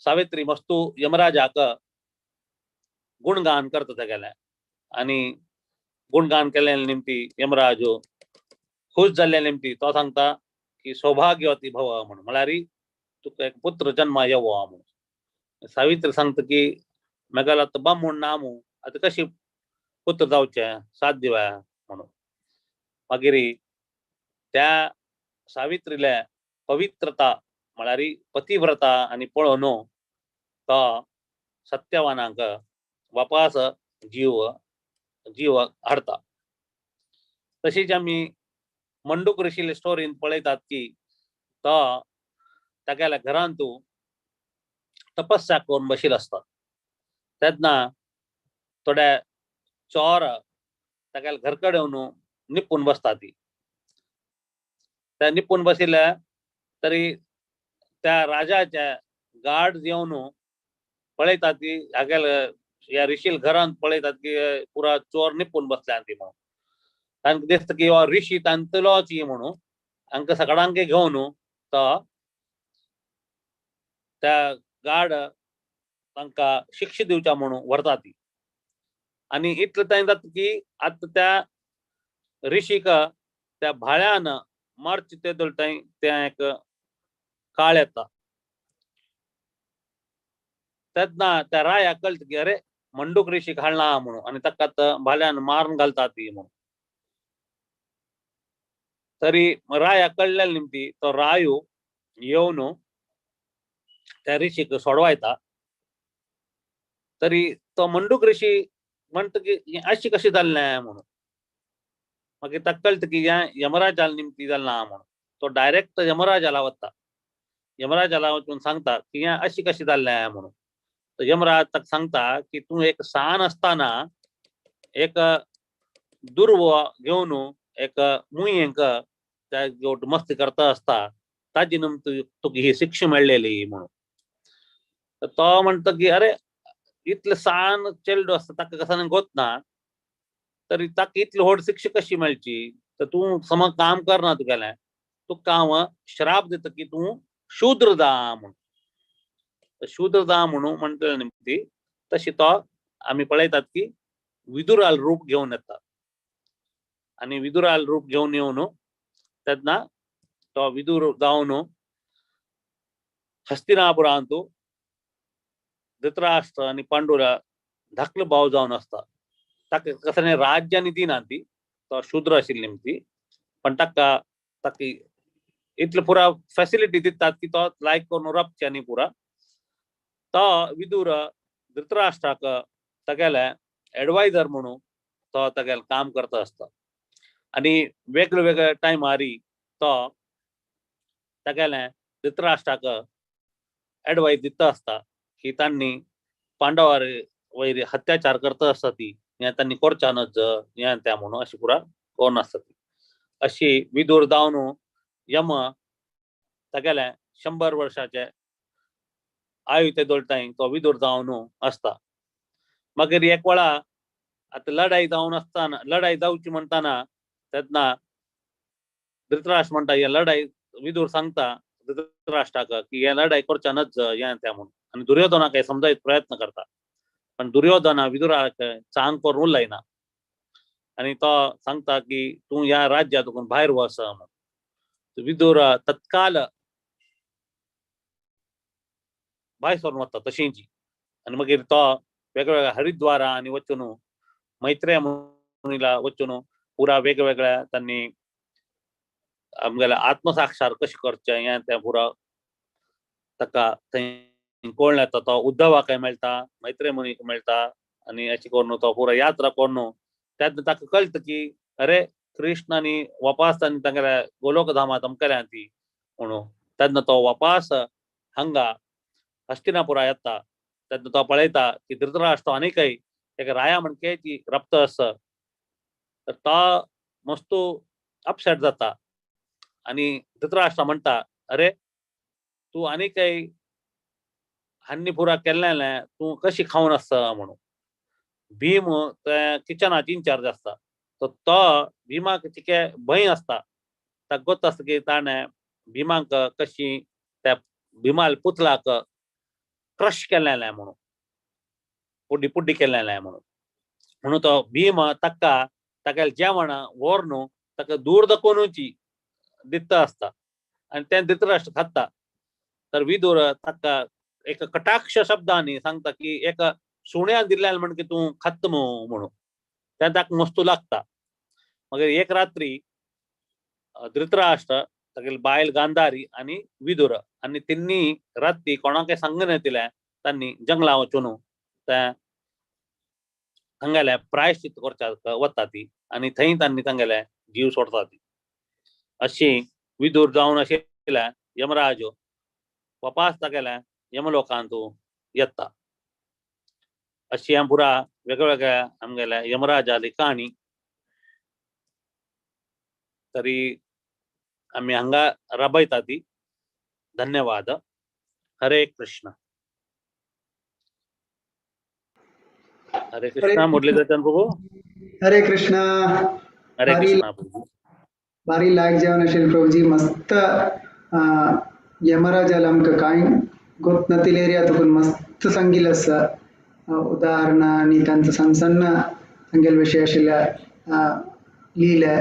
[SPEAKER 3] सावित्री मस्तू यमराजाक गुणगान करता तागेलें. आनी गुणगान केल्ले निमती यमराजू खुश जाल्ले निमती तो सांगता की सौभाग्यवती भव म्हणून, म्हळ्यार तुका एक पुत्र जन्मा येवो म्हणून। सावित्री सांगता की मेगेलो आतां बामूण ना मू, आतां कशी पुत्र जावचें साध्य म्हणून। मागीर त्या सावित्रीले पवित्रता म्हळ्यार पतिव्रता आनी पळोवन तो सत्यवानाक वापास जीव जीव हाडता। तशीच आमी मंडूक ऋषीले स्टोरीन पळयतात की तो तागेल्या घरांत तपस्या करून बशिल्लो आसता तेन्ना थोडे चोर तागेल्या घर कडेन येवन निपून बसता ती। त्या निपून बशिल्ले तरी त्या राजाच्या गार्ड येवन पळयतात की हागेले ह्या ऋषील घरांत पळयतात की पुरा चोर निपून बसल्या ती म्हणून। तांकां दिसता की हो ऋषी तांतलोच म्हणून हांकां सगळ्यांक घेवन तो त्या गार्ड तांकां शिक्षा दिवच्या म्हणून व्हरता ती। आनी इतलें थंय जाता की आतां त्या ऋषीक त्या भाळ्यान मारचे ते थंय तें एक काळ येता। तेन्ना त्या रायाक कळटा की अरे मंडूक ऋषीक हाडला म्हणून आनी ताका आतां भाल्यान मारून घालता ती म्हणून। तरी राया कळ्ळें निमती तो रायो येवन त्या ऋषीक सोडवायता। तरी तो मंडूक ऋषी म्हणटा की अशी कशी जाल्लें म्हणून। मागीर ताका कळटा की हें यमराजाल निमती जालें ना म्हणून। तो डायरेक्ट यमराजाला वता, यमराजाला वचून सांगता की हें अशी कशी जाल्लें म्हणून। तो यमराज ताका सांगता की तूं एक सान आसतना एक दुर्व घेवन एक मुयेंक त्या मस्ती करता आसता ताजी निमती तुका ही शिक्षा मेळ्ळेली म्हणून। तो म्हणटा की अरे इतलें सान चेडो आसता ताका कसाने गोत ना, तरी ताका इतली व्हड शिक्षा कशी मेळची, तर तूं समज काम करना तुगेलें, तुका हांव श्राप दिता की तूं शूद्र जा म्हणून। शूद्र जा म्हणून म्हणटले निमती तशी तो आमी पळयतात की विदुराल रूप घेवन येता आनी विदुराल रूप घेवन येवन तेन्ना तो विदुर जावन हस्तिनापुरांत धृतराष्ट्र आनी पांडुरा धाकलो भाव जावन आसता। ताका कसलें राज्य दिना ती, तो शूद्र आशिल्ली निमती, पण ताका ताका इतले पुरा फॅसिलिटी दितात की तो लायक करून राबचे आनी पुरा तो विदुर धृतराष्ट्राक तागेले एडवायजर म्हणून तो तागेलें काम करता आसता। आनी वेगळे वेगळे टायमार तो तागेलें धृतराष्ट्राक एडवायज दिता आसता की तांणी पांडवार वयर अत्याचार करता आसता ती हें तांणी करच्या नज हें तें म्हणून अशी पुरा करून आसता ती। अशी विदुर जावन यम तागेलें 100 वर्साचे आयु ते दोळटाय तो विदुर जावन आसता। मागीर एक वेळा आतां लढाई जावन आसतना लढाई जावची म्हणटाना तेन्ना धृतराष्ट्र म्हणटा हे लढाई विदुर सांगता धृतराष्ट्राक की हे लढाई करच्या नज हें तें म्हणून। आनी दुर्योधनाक समजायत प्रयत्न करता पण दुर्योधना विदुराक चांग करून उलयना आनी तो सांगता की तूं ह्या राज्यातून भायर वच म्हणून। विदुर तत्काल भायर सरून वता तशींची आनी मागीर तो वेगवेगळ्या हरिद्वारा आनी वचून मैत्रेय मुनीला वचून पुरा वेगवेगळ्या तांणी आमगेल्या आत्मसाक्षार कशें करचें हें तें पुरा ताका थंय कळ्ळें येता। तो उद्धवाकय मेळटा, मैत्रेय मुनीक मेळटा आनी अशें करून तो पुरा यात्रा करून तेन्ना ताका कळटा की अरे कृष्ण आनी वापास तांणी तांगेल्या गोलोकधामांत अमकेल्या ती म्हणून। तेन्ना तो वापास हांगा हस्तिनापुरा येता तेन्ना तो पळयता की धृतराष्ट्र आनीकय एक राया म्हणके ती रप्त आसा। तर तो मस्तू अपसेट जाता आनी धृतराष्ट्र म्हणटा अरे तूं आनीकय हान्नी पुरा केल्लें तूं कशी खावन आसता म्हणून। भीम ते किचनाची इन्चार्ज आसता तो तो भीमाक तिके भंय आसता, ताका गोत आसता की ताणें भीमाक कशी त्या भीमाल पुतलाक क्रश केल्लें म्हणून, पुड्डी पुड्डी केल्लें म्हणून। म्हणून तो भीम ताका तागेलें जेवण व्हरून ताका दूर दाखोवनूच दिता आसता। आनी तें धृतराष्ट्र खाता. तर विदुर ताका एक कटाक्ष शब्दांनी सांगता की एका सुण्या दिल्ल्यान म्हण की तूं खात म्हणून, तें ताका मस्तू लागता. मागीर एक रात्री धृतराष्ट्र तागेली बायल गांधारी आनी विदुर आनी तिन्नी राती कोणाकय सांगना दिलें तांणी जंगलां वचून तें तांगेलें प्रायश्चित करच्या वता ती आनी थंय तांणी तांगेले जीव सोडटा ती. अशी विदुर जावन आशिल्ले यमराज वापास तागेले यमलोकांत येता. अशी पुरा वेगवेगळ्या आमगेल्या यमराजाली कहाणी. तरी आमी हांगा राबयता ती. धन्यवाद. हरे कृष्ण. हरे कृष्ण. मुरलीधर प्रभू.
[SPEAKER 1] हरे कृष्ण.
[SPEAKER 3] हरे कृष्ण प्रभू.
[SPEAKER 1] भारी लायक जेवण आशिल्लें प्रभुजी. मस्त यमराजाला आमकां कांय गोत नातिल्ले एरिया तुकून मस्त सांगिल्लें आसा उदाहरणां आनी तांचो सन्न सन्न तांगेले विशय आशिल्ल्या लिहिले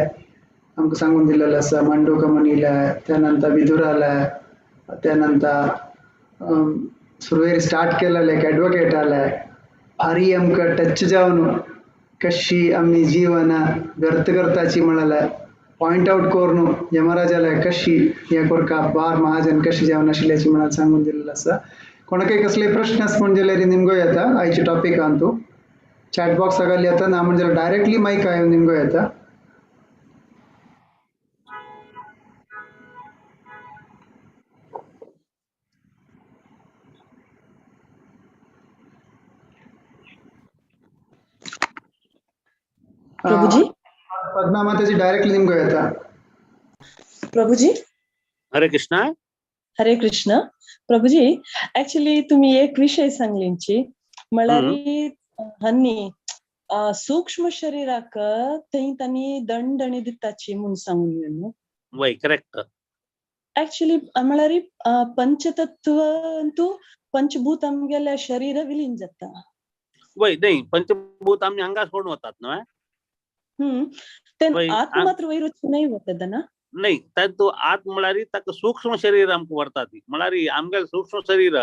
[SPEAKER 1] आमकां सांगून दिलेलें आसा. मांडूका मुनीले, त्या नंतर विदुराले, त्या नंतर सुरवेर स्टार्ट केलेले एक एडवोकेट आले. भारी आमकां टच जावन कशी आमी जीवन व्यर्थ करताची म्हळ्यार पॉयंट आउट करून यमराजाले कशी हें करका बार महाजन कशी जावन आशिल्ल्याची म्हळ्यार सांगून दिलेलें आसा. कोणाकय कसले प्रश्न आसा म्हण जाल्यार निमगो येता आयच्या टॉपिकान तूं चॅट बॉक्स सगळे येता ना म्हणजे डायरेक्टली मायक आयो निमगो येता.
[SPEAKER 4] प्रभुजी
[SPEAKER 1] पद्मा माताजी डायरेक्टली निमगो येता.
[SPEAKER 4] प्रभुजी
[SPEAKER 3] हरे कृष्ण.
[SPEAKER 4] हरे कृष्ण. प्रभुजी ऍक्च्युली तुम्ही एक विषय सांगलींची म्हळ्यार हन्नी सूक्ष्म शरीराक थंय तांणी दंड आनी दिताची म्हूण सांगून न्हू.
[SPEAKER 3] वय करेक्ट.
[SPEAKER 4] ऍक्च्युली म्हळ्यार पंचतत्व अंतू पंचभूत आमगेल्या शरीर विलीन जाता.
[SPEAKER 3] वय नाही पंचभूत आमी हांगा सोडून वतात न्हय.
[SPEAKER 4] ते आत मात्र वयर वचून नाही वता ना.
[SPEAKER 3] नाही तातूंत आत म्हळ्यार ताका सूक्ष्म शरीर आमकां व्हरता ती. म्हळ्यार आमगेलें सूक्ष्म शरीर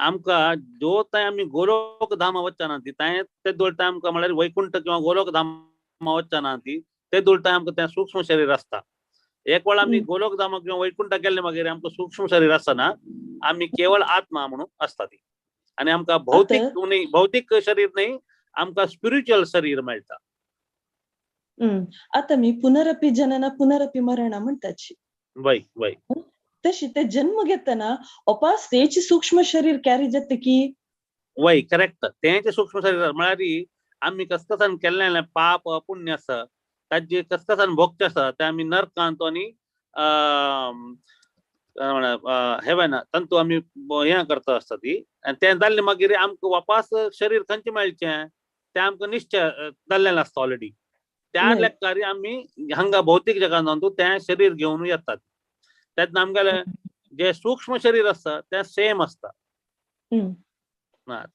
[SPEAKER 3] आमकां जो थंय आमी गोलोक धामा वचना ती थंय ते दोळटा आमकां म्हळ्यार वैकुंठ किंवा गोलोक धामा वचना ती ते दोळटा आमकां तें सूक्ष्म शरीर आसता. एक वेळ आमी गोलोक धामा किंवा वैकुंठ गेल्ले मागीर आमकां सूक्ष्म शरीर आसतना आमी केवळ आत्मा म्हणून आसता ती. आनी आमकां भौतीक न्ही भौतीक शरीर न्ही आमकां स्पिरिच्युअल शरीर मेळटा.
[SPEAKER 4] आता मी पुनरपी जनन पुनरपी मरण म्हणताची.
[SPEAKER 3] वय वय
[SPEAKER 4] तशी ते जन्म घेतना अपास तेच सूक्ष्म शरीर कॅरी जाता की.
[SPEAKER 3] वय करेक्ट. तेच सूक्ष्म शरीर म्हळ्यार आमी कसकसान केल्लें पाप पुण्य आसा ताजे कसकसान भोगचे आसा ते आमी नरकांत आनी हेवन तांतू आमी हें करता आसता ती. आनी तें जाल्लें मागीर आमकां वापास शरीर खंयचें मेळचें तें आमकां निश्चय जाल्लें आसता ऑलरेडी. त्या लेखारी आमी हांगा भौतीक जगान तें शरीर घेवन येतात. तेन्ना आमगेलें जे सूक्ष्म शरीर आसता तें सेम आसता.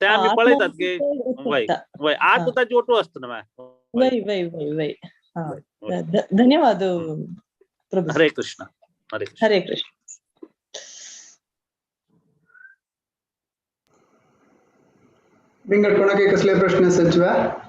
[SPEAKER 3] तें आमी पळयतात की वय वय आत ताची ओटू आसता ना.
[SPEAKER 4] वय वय वय वय. धन्यवाद प्रभु.
[SPEAKER 3] हरे कृष्ण. हरे कृष्ण.
[SPEAKER 4] हरे कृष्ण.
[SPEAKER 1] बिंगट कोणाकय कसले प्रश्न आसात?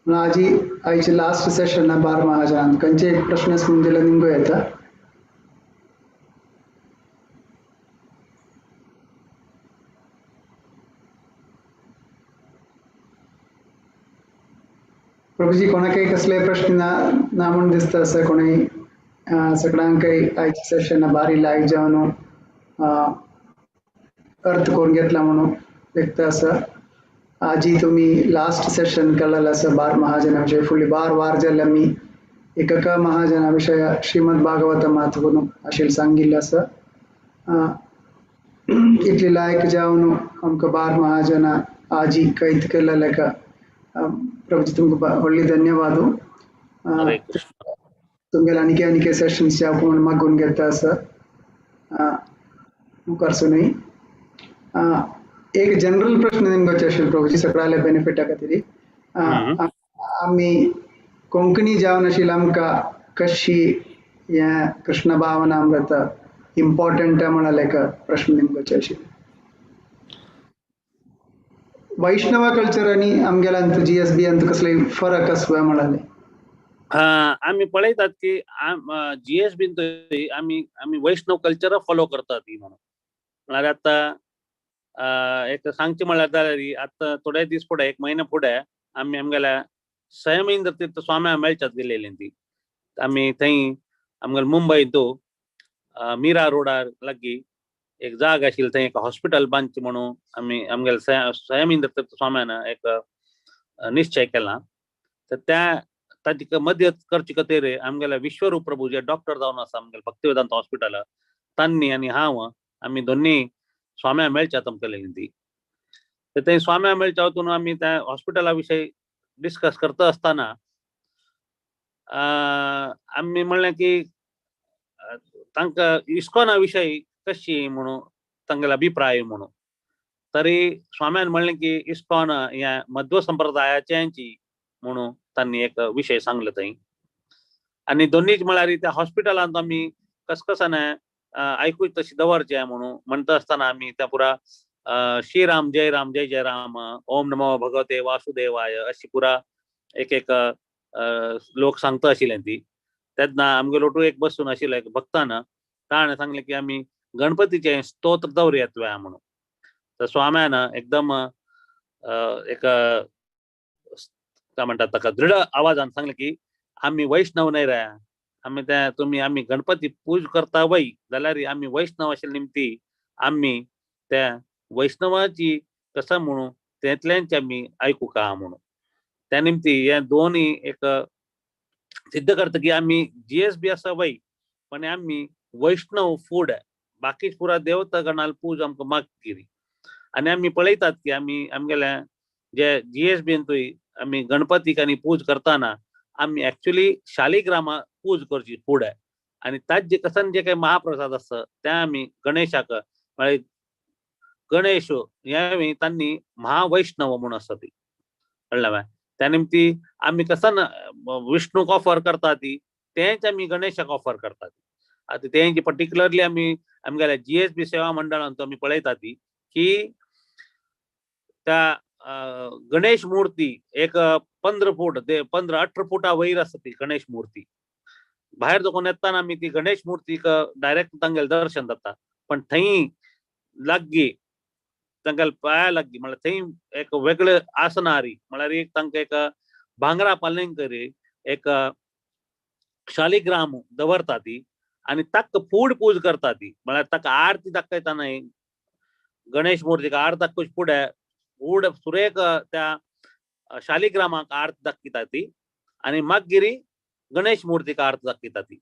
[SPEAKER 1] आजी आयचे लास्ट सेशन बार महाजनान खंयचे एक प्रश्न आसा जाल्यार निमगो येता. प्रभुजी कोणाकय कसले प्रश्न ना ना म्हूण दिसता आसा कोणूय सगळ्यांकय आयचे सेशन बारी लायक जावन अर्थ करून घेतला म्हणून व्यक्त आसा. आजी तुम्ही लास्ट सेशन केलेलं आसा बार महाजना विशय. फुडली बार वार जाल्ले आमी एका महाजना विशय श्रीमद भागवत मात आशिल्लें सांगिल्लें आसा. इतली लायक जावन आमकां बार महाजना आजी कैद केलेले का प्रभुजी तुमकां व्हडली धन्यवाद. तुमगेले आनीक आनीक सेशन्स जावंक म्हूण मागून घेता आसा. मुखार न्हय. एक जनरल प्रश्न निमगोचे आशिल्लो प्रभुजी, सगळ्याले बेनिफिटा खातीर. आमी कोंकणी जावन आशिल्ले आमकां कशी हें कृष्ण भावनामृत इम्पॉर्टंट म्हणाले एक प्रश्न निमगोचे आशिल्ले. वैष्णव कल्चर आनी आमगेल्या जी एस बी अंत कसले फरक आसुया म्हणाले.
[SPEAKER 3] आमी पळयतात की जी एस बीन आमी आमी वैष्णव कल्चर फॉलो करतात म्हणून. म्हळ्यार आतां एक सांगचें म्हळ्यार जाल्यार आतां थोडे दीस फुडें, एक म्हयने फुडें आमी आमगेल्या संयमेंद्र तीर्थ स्वाम्या मेळच्यात गेलेली ती. आमी थंय आमगेले मुंबय तो मीरा रोडार लागीं एक जाग आशिल्ली, थंय एक हॉस्पिटल बांदचें म्हणून आमी आमगेले संयमेंद्र तीर्थ स्वाम्यान एक निश्चय केला. तर त्या ताजी मदत करचे खातीर आमगेले विश्वरूप प्रभू जे डॉक्टर जावन आसा आमगेले भक्तिवेदांत हॉस्पिटल, तांणी आनी हांव आमी दोन्ही स्वाम्या मेळच्यात आमकां ती. तर थंय स्वाम्या मेळच्या वचून आमी त्या हॉस्पिटला विशयी डिस्कस करता आसतना आमी म्हणलें की तांकां इस्कॉना विशयी कशी म्हणून तांगेलो अभिप्राय म्हणून. तरी स्वाम्यान म्हणलें की इस्कॉन ह्या मध्व संप्रदायाचेंची म्हणून तांणी एक विशय सांगलो थंय. आनी दोनीच म्हळ्यार त्या हॉस्पिटलांत आमी कसकसाने आयकूच तशी दवरचें म्हणून म्हणटा आसतना आमी त्या पुरा श्रीराम जय राम जय जय राम ओम नमो भगवते वासुदेवाय अशी पुरा एक एक लोक सांगता आशिल्ले ती. तेन्ना आमगेलो लोटू एक बसून आशिल्लो एक भक्तान, ताणें सांगलें की आमी गणपतीचें स्तोत्र दवरयात म्हणून. तर स्वाम्यान एकदम एक काय म्हणटात ताका दृढ आवाजान सांगलें की आमी वैष्णव न्हय रे, आमी ते तुमी आमी गणपती पूज करता वय जाल्यार आमी वैष्णव आशिल्ले निमती आमी त्या वैष्णवाची कसं म्हणून तेंतल्यानच आमी आयकू का म्हणून. त्या निमती हे दोनूय एक सिद्ध करता की आमी जी एस बी आसा वय पण आमी वैष्णव फूड बाकी पुरा देवता गणाल पूज आमकां मागीर. आनी आमी पळयतात की आमी आमगेल्या जे जी एस बीन आमी गणपतीक आनी पूज करताना आमी एक्चुली शालिग्रामा पूज करची फूड. आनी ताजे कसन जे काही महाप्रसाद आसता ते आमी गणेशाक म्हळ्यार गणेश हे तांणी महावैष्णव म्हणून आसता ती, कळ्ळें मागीर. त्या निमती आमी कसन विष्णूक ऑफर करता ती तेंच आमी गणेशाक ऑफर करता ती. आतां तेंची पर्टिक्युलरली आमी आमगेल्या जी एस बी सेवा मंडळान आमी पळयता ती की त्या गणेश मूर्ती एक 15 फूट ते 15-18 फुटा वयर आसा ती गणेश मूर्ती. भायर दोकोन येताना आमी ती गणेश मूर्तीक डायरेक्ट तांगेलें दर्शन जाता, पण थंय लागीं तांगेले पांया लागीं म्हळ्यार थंय एक वेगळें आसनारी म्हळ्यार एक तांकां एक भांगरा पालंकरी एक शालिग्राम दवरता ती आनी ताका फूड पूज करता ती. म्हळ्यार ताका आरती दाखयता न्हय, गणेश मूर्तीक आरती दाखोवचे फुडें फूड सुरेख त्या शालिग्रामाक आरती दाखयता ती आनी मागीर गणेश मूर्तीक आरती दाखयता ती.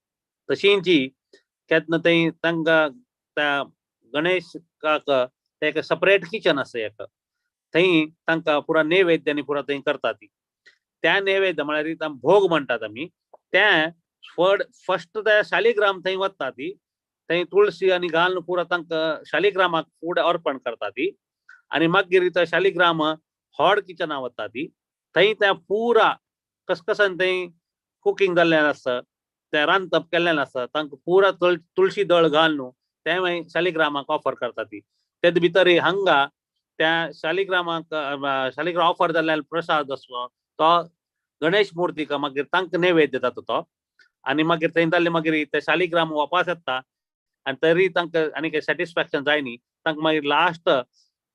[SPEAKER 3] तशींची केन्ना थंय तांकां त्या गणेशाक एक सेपरेट किचन आसा एक, थंय तांकां पुरा नैवेद्य आनी पुरा थंय करता ती. त्या नैवेद्य म्हळ्यार भोग म्हणटात आमी, त्या फड फस्ट त्या शालिग्राम थंय वता ती, थंय तुळशी आनी घालून पुरा तांकां शालिग्रामाक फूड अर्पण करता ती. आनी मागीर त्या शालिग्राम हॉड किचना वता ती, थंय त्या पुरा कसकसान थंय कुकींग जाल्लें आसता, तें रांदप केल्लें आसता, तांकां पुरा तुळशी दळ घालून तें मागीर शालिग्रामाक ऑफर करता ती. तेज भितर हांगा त्या शालिग्रामाक शालिग्राम ऑफर जाल्ल्या प्रसाद आसलो तो गणेश मूर्तीक मागीर तांकां नैवेद्य जाता तो. आनी मागीर थंय जाल्ले मागीर ते शालिग्राम वापस येता आनी तरी तांकां आनी सॅटिस्फॅक्शन जायनी, तांकां मागीर लास्ट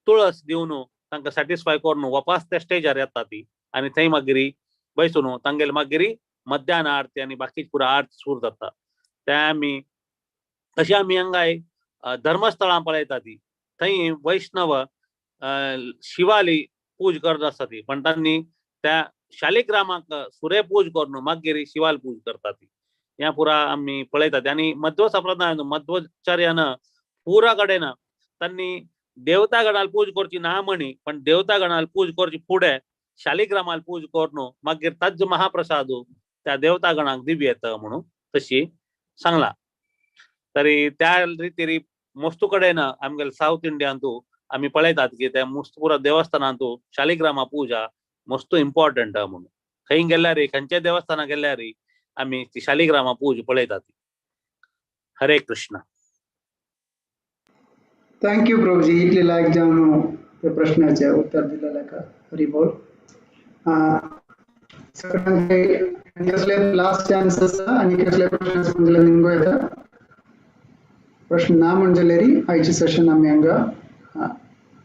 [SPEAKER 3] तुळस दिवन तांकां सॅटिस्फाय करून वापस त्या स्टेजार येता ती. आनी थंय मागीर बैसून तांगेले मागीर मध्यान आरती आनी बाकी पुरा आरती सुरू जाता. ते आमी तशें आमी हांगाय धर्मस्थळां पळयता ती, थंय वैष्णव शिवाली पूज करत आसता ती, पण तांणी त्या शालिग्रामाक सुरे पूज करून मागीर शिवाल पूज करता ती. ह्या पुरा आमी पळयतात. आनी मध्व संप्रदायान मध्वाचार्यान पुरा कडेन तांणी देवता गणाल पूज करची ना म्हणी, पण देवता गणाल पूज करची फुडें शालिग्रामाल पूज करून मागीर ताजो महाप्रसाद त्या देवता गणाक दिवं येता म्हणून तशी सांगला. तरी त्या रितीरी मस्तू कडेन आमगेले सावथ इंडियांतू आमी पळयतात की ते मस्त पुरा देवस्थानांतू शालिग्रामा पूजा मस्त इम्पॉर्टंट म्हणून. खंय गेल्यार, खंयच्या देवस्थानां गेल्यार आमी ती शालिग्रामा पूजा पळयतात. हरे कृष्ण.
[SPEAKER 1] Thank you Prabhuji, इतले लायक जावन त्या प्रश्नाचे उत्तर दिलेले का. हरी बोल. सगळ्यांक कसले लास्ट चान्स आसा आनी कसले प्रश्न आसा जाल्यार निमगो येता. प्रश्न ना म्हण जाल्यार आयचे सेशन आमी हांगा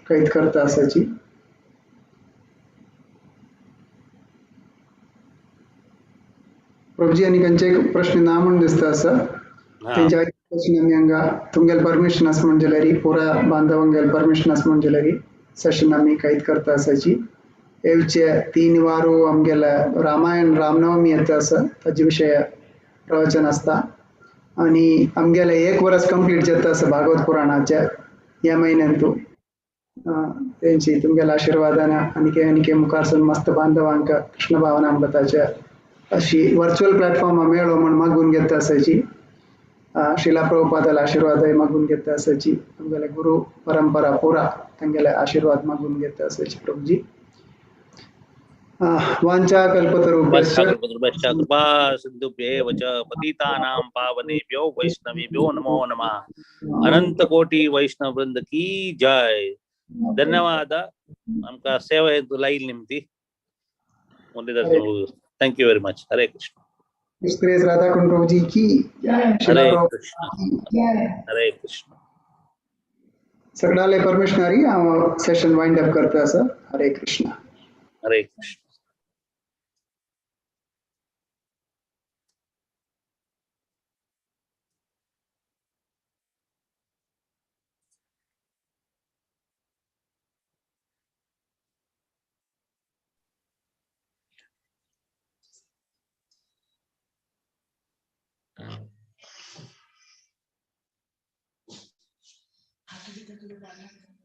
[SPEAKER 1] कैद करता आसाची. प्रभुजी आनी खंयचे प्रश्न ना म्हण दिसता आसा. तेंच्या सेशन आमी हांगा तुमगेले परमिशन आसा म्हण जाल्यार, पुरा बांधवांगेले परमिशन आसा म्हण जाल्यार सेशन आमी कैद करता आसाची. येवचे 3 वारो आमगेले रामायण रामनवमी येता आसा, ताजे विशय प्रवचन आसता. आनी आमगेले 1 वर्स कंप्लीट जाता आसा भागवत पुराणाचे ह्या म्हयन्यांतू. तेंची तुमगेल्या आशिर्वादान आनीके आनीके मुखार मस्त बांधवांक कृष्ण भावनामृताचे अशी वर्च्युअल प्लॅटफॉर्म मेळो म्हण मागून घेता आसाची. श्रीला प्रभुपादाला आशिर्वादय मागून घेता आसाची. आमगेले गुरु परंपरा पुरा तांगेले आशिर्वाद मागून घेता आसाची प्रभुजी. वांछा कल्पतरुभ्यश्च
[SPEAKER 3] कृपा सिन्धुभ्येव च पतितानां पावनेभ्यो वैष्णवेभ्यो नमो नमः. अनंत कोटि वैष्णव वृंद की जय. धन्यवाद आमकां सेवा लायल निमती. Thank you very much. Hare Krishna.
[SPEAKER 1] Shri Radha Kund Prabhuji की जय.
[SPEAKER 3] हरे कृष्ण. हरे कृष्ण.
[SPEAKER 1] सगळ्याले परमिशन हारी हांव सेशन वाइंड अप करता आसा. हरे कृष्ण.
[SPEAKER 3] हरे कृष्ण.
[SPEAKER 5] Thank you.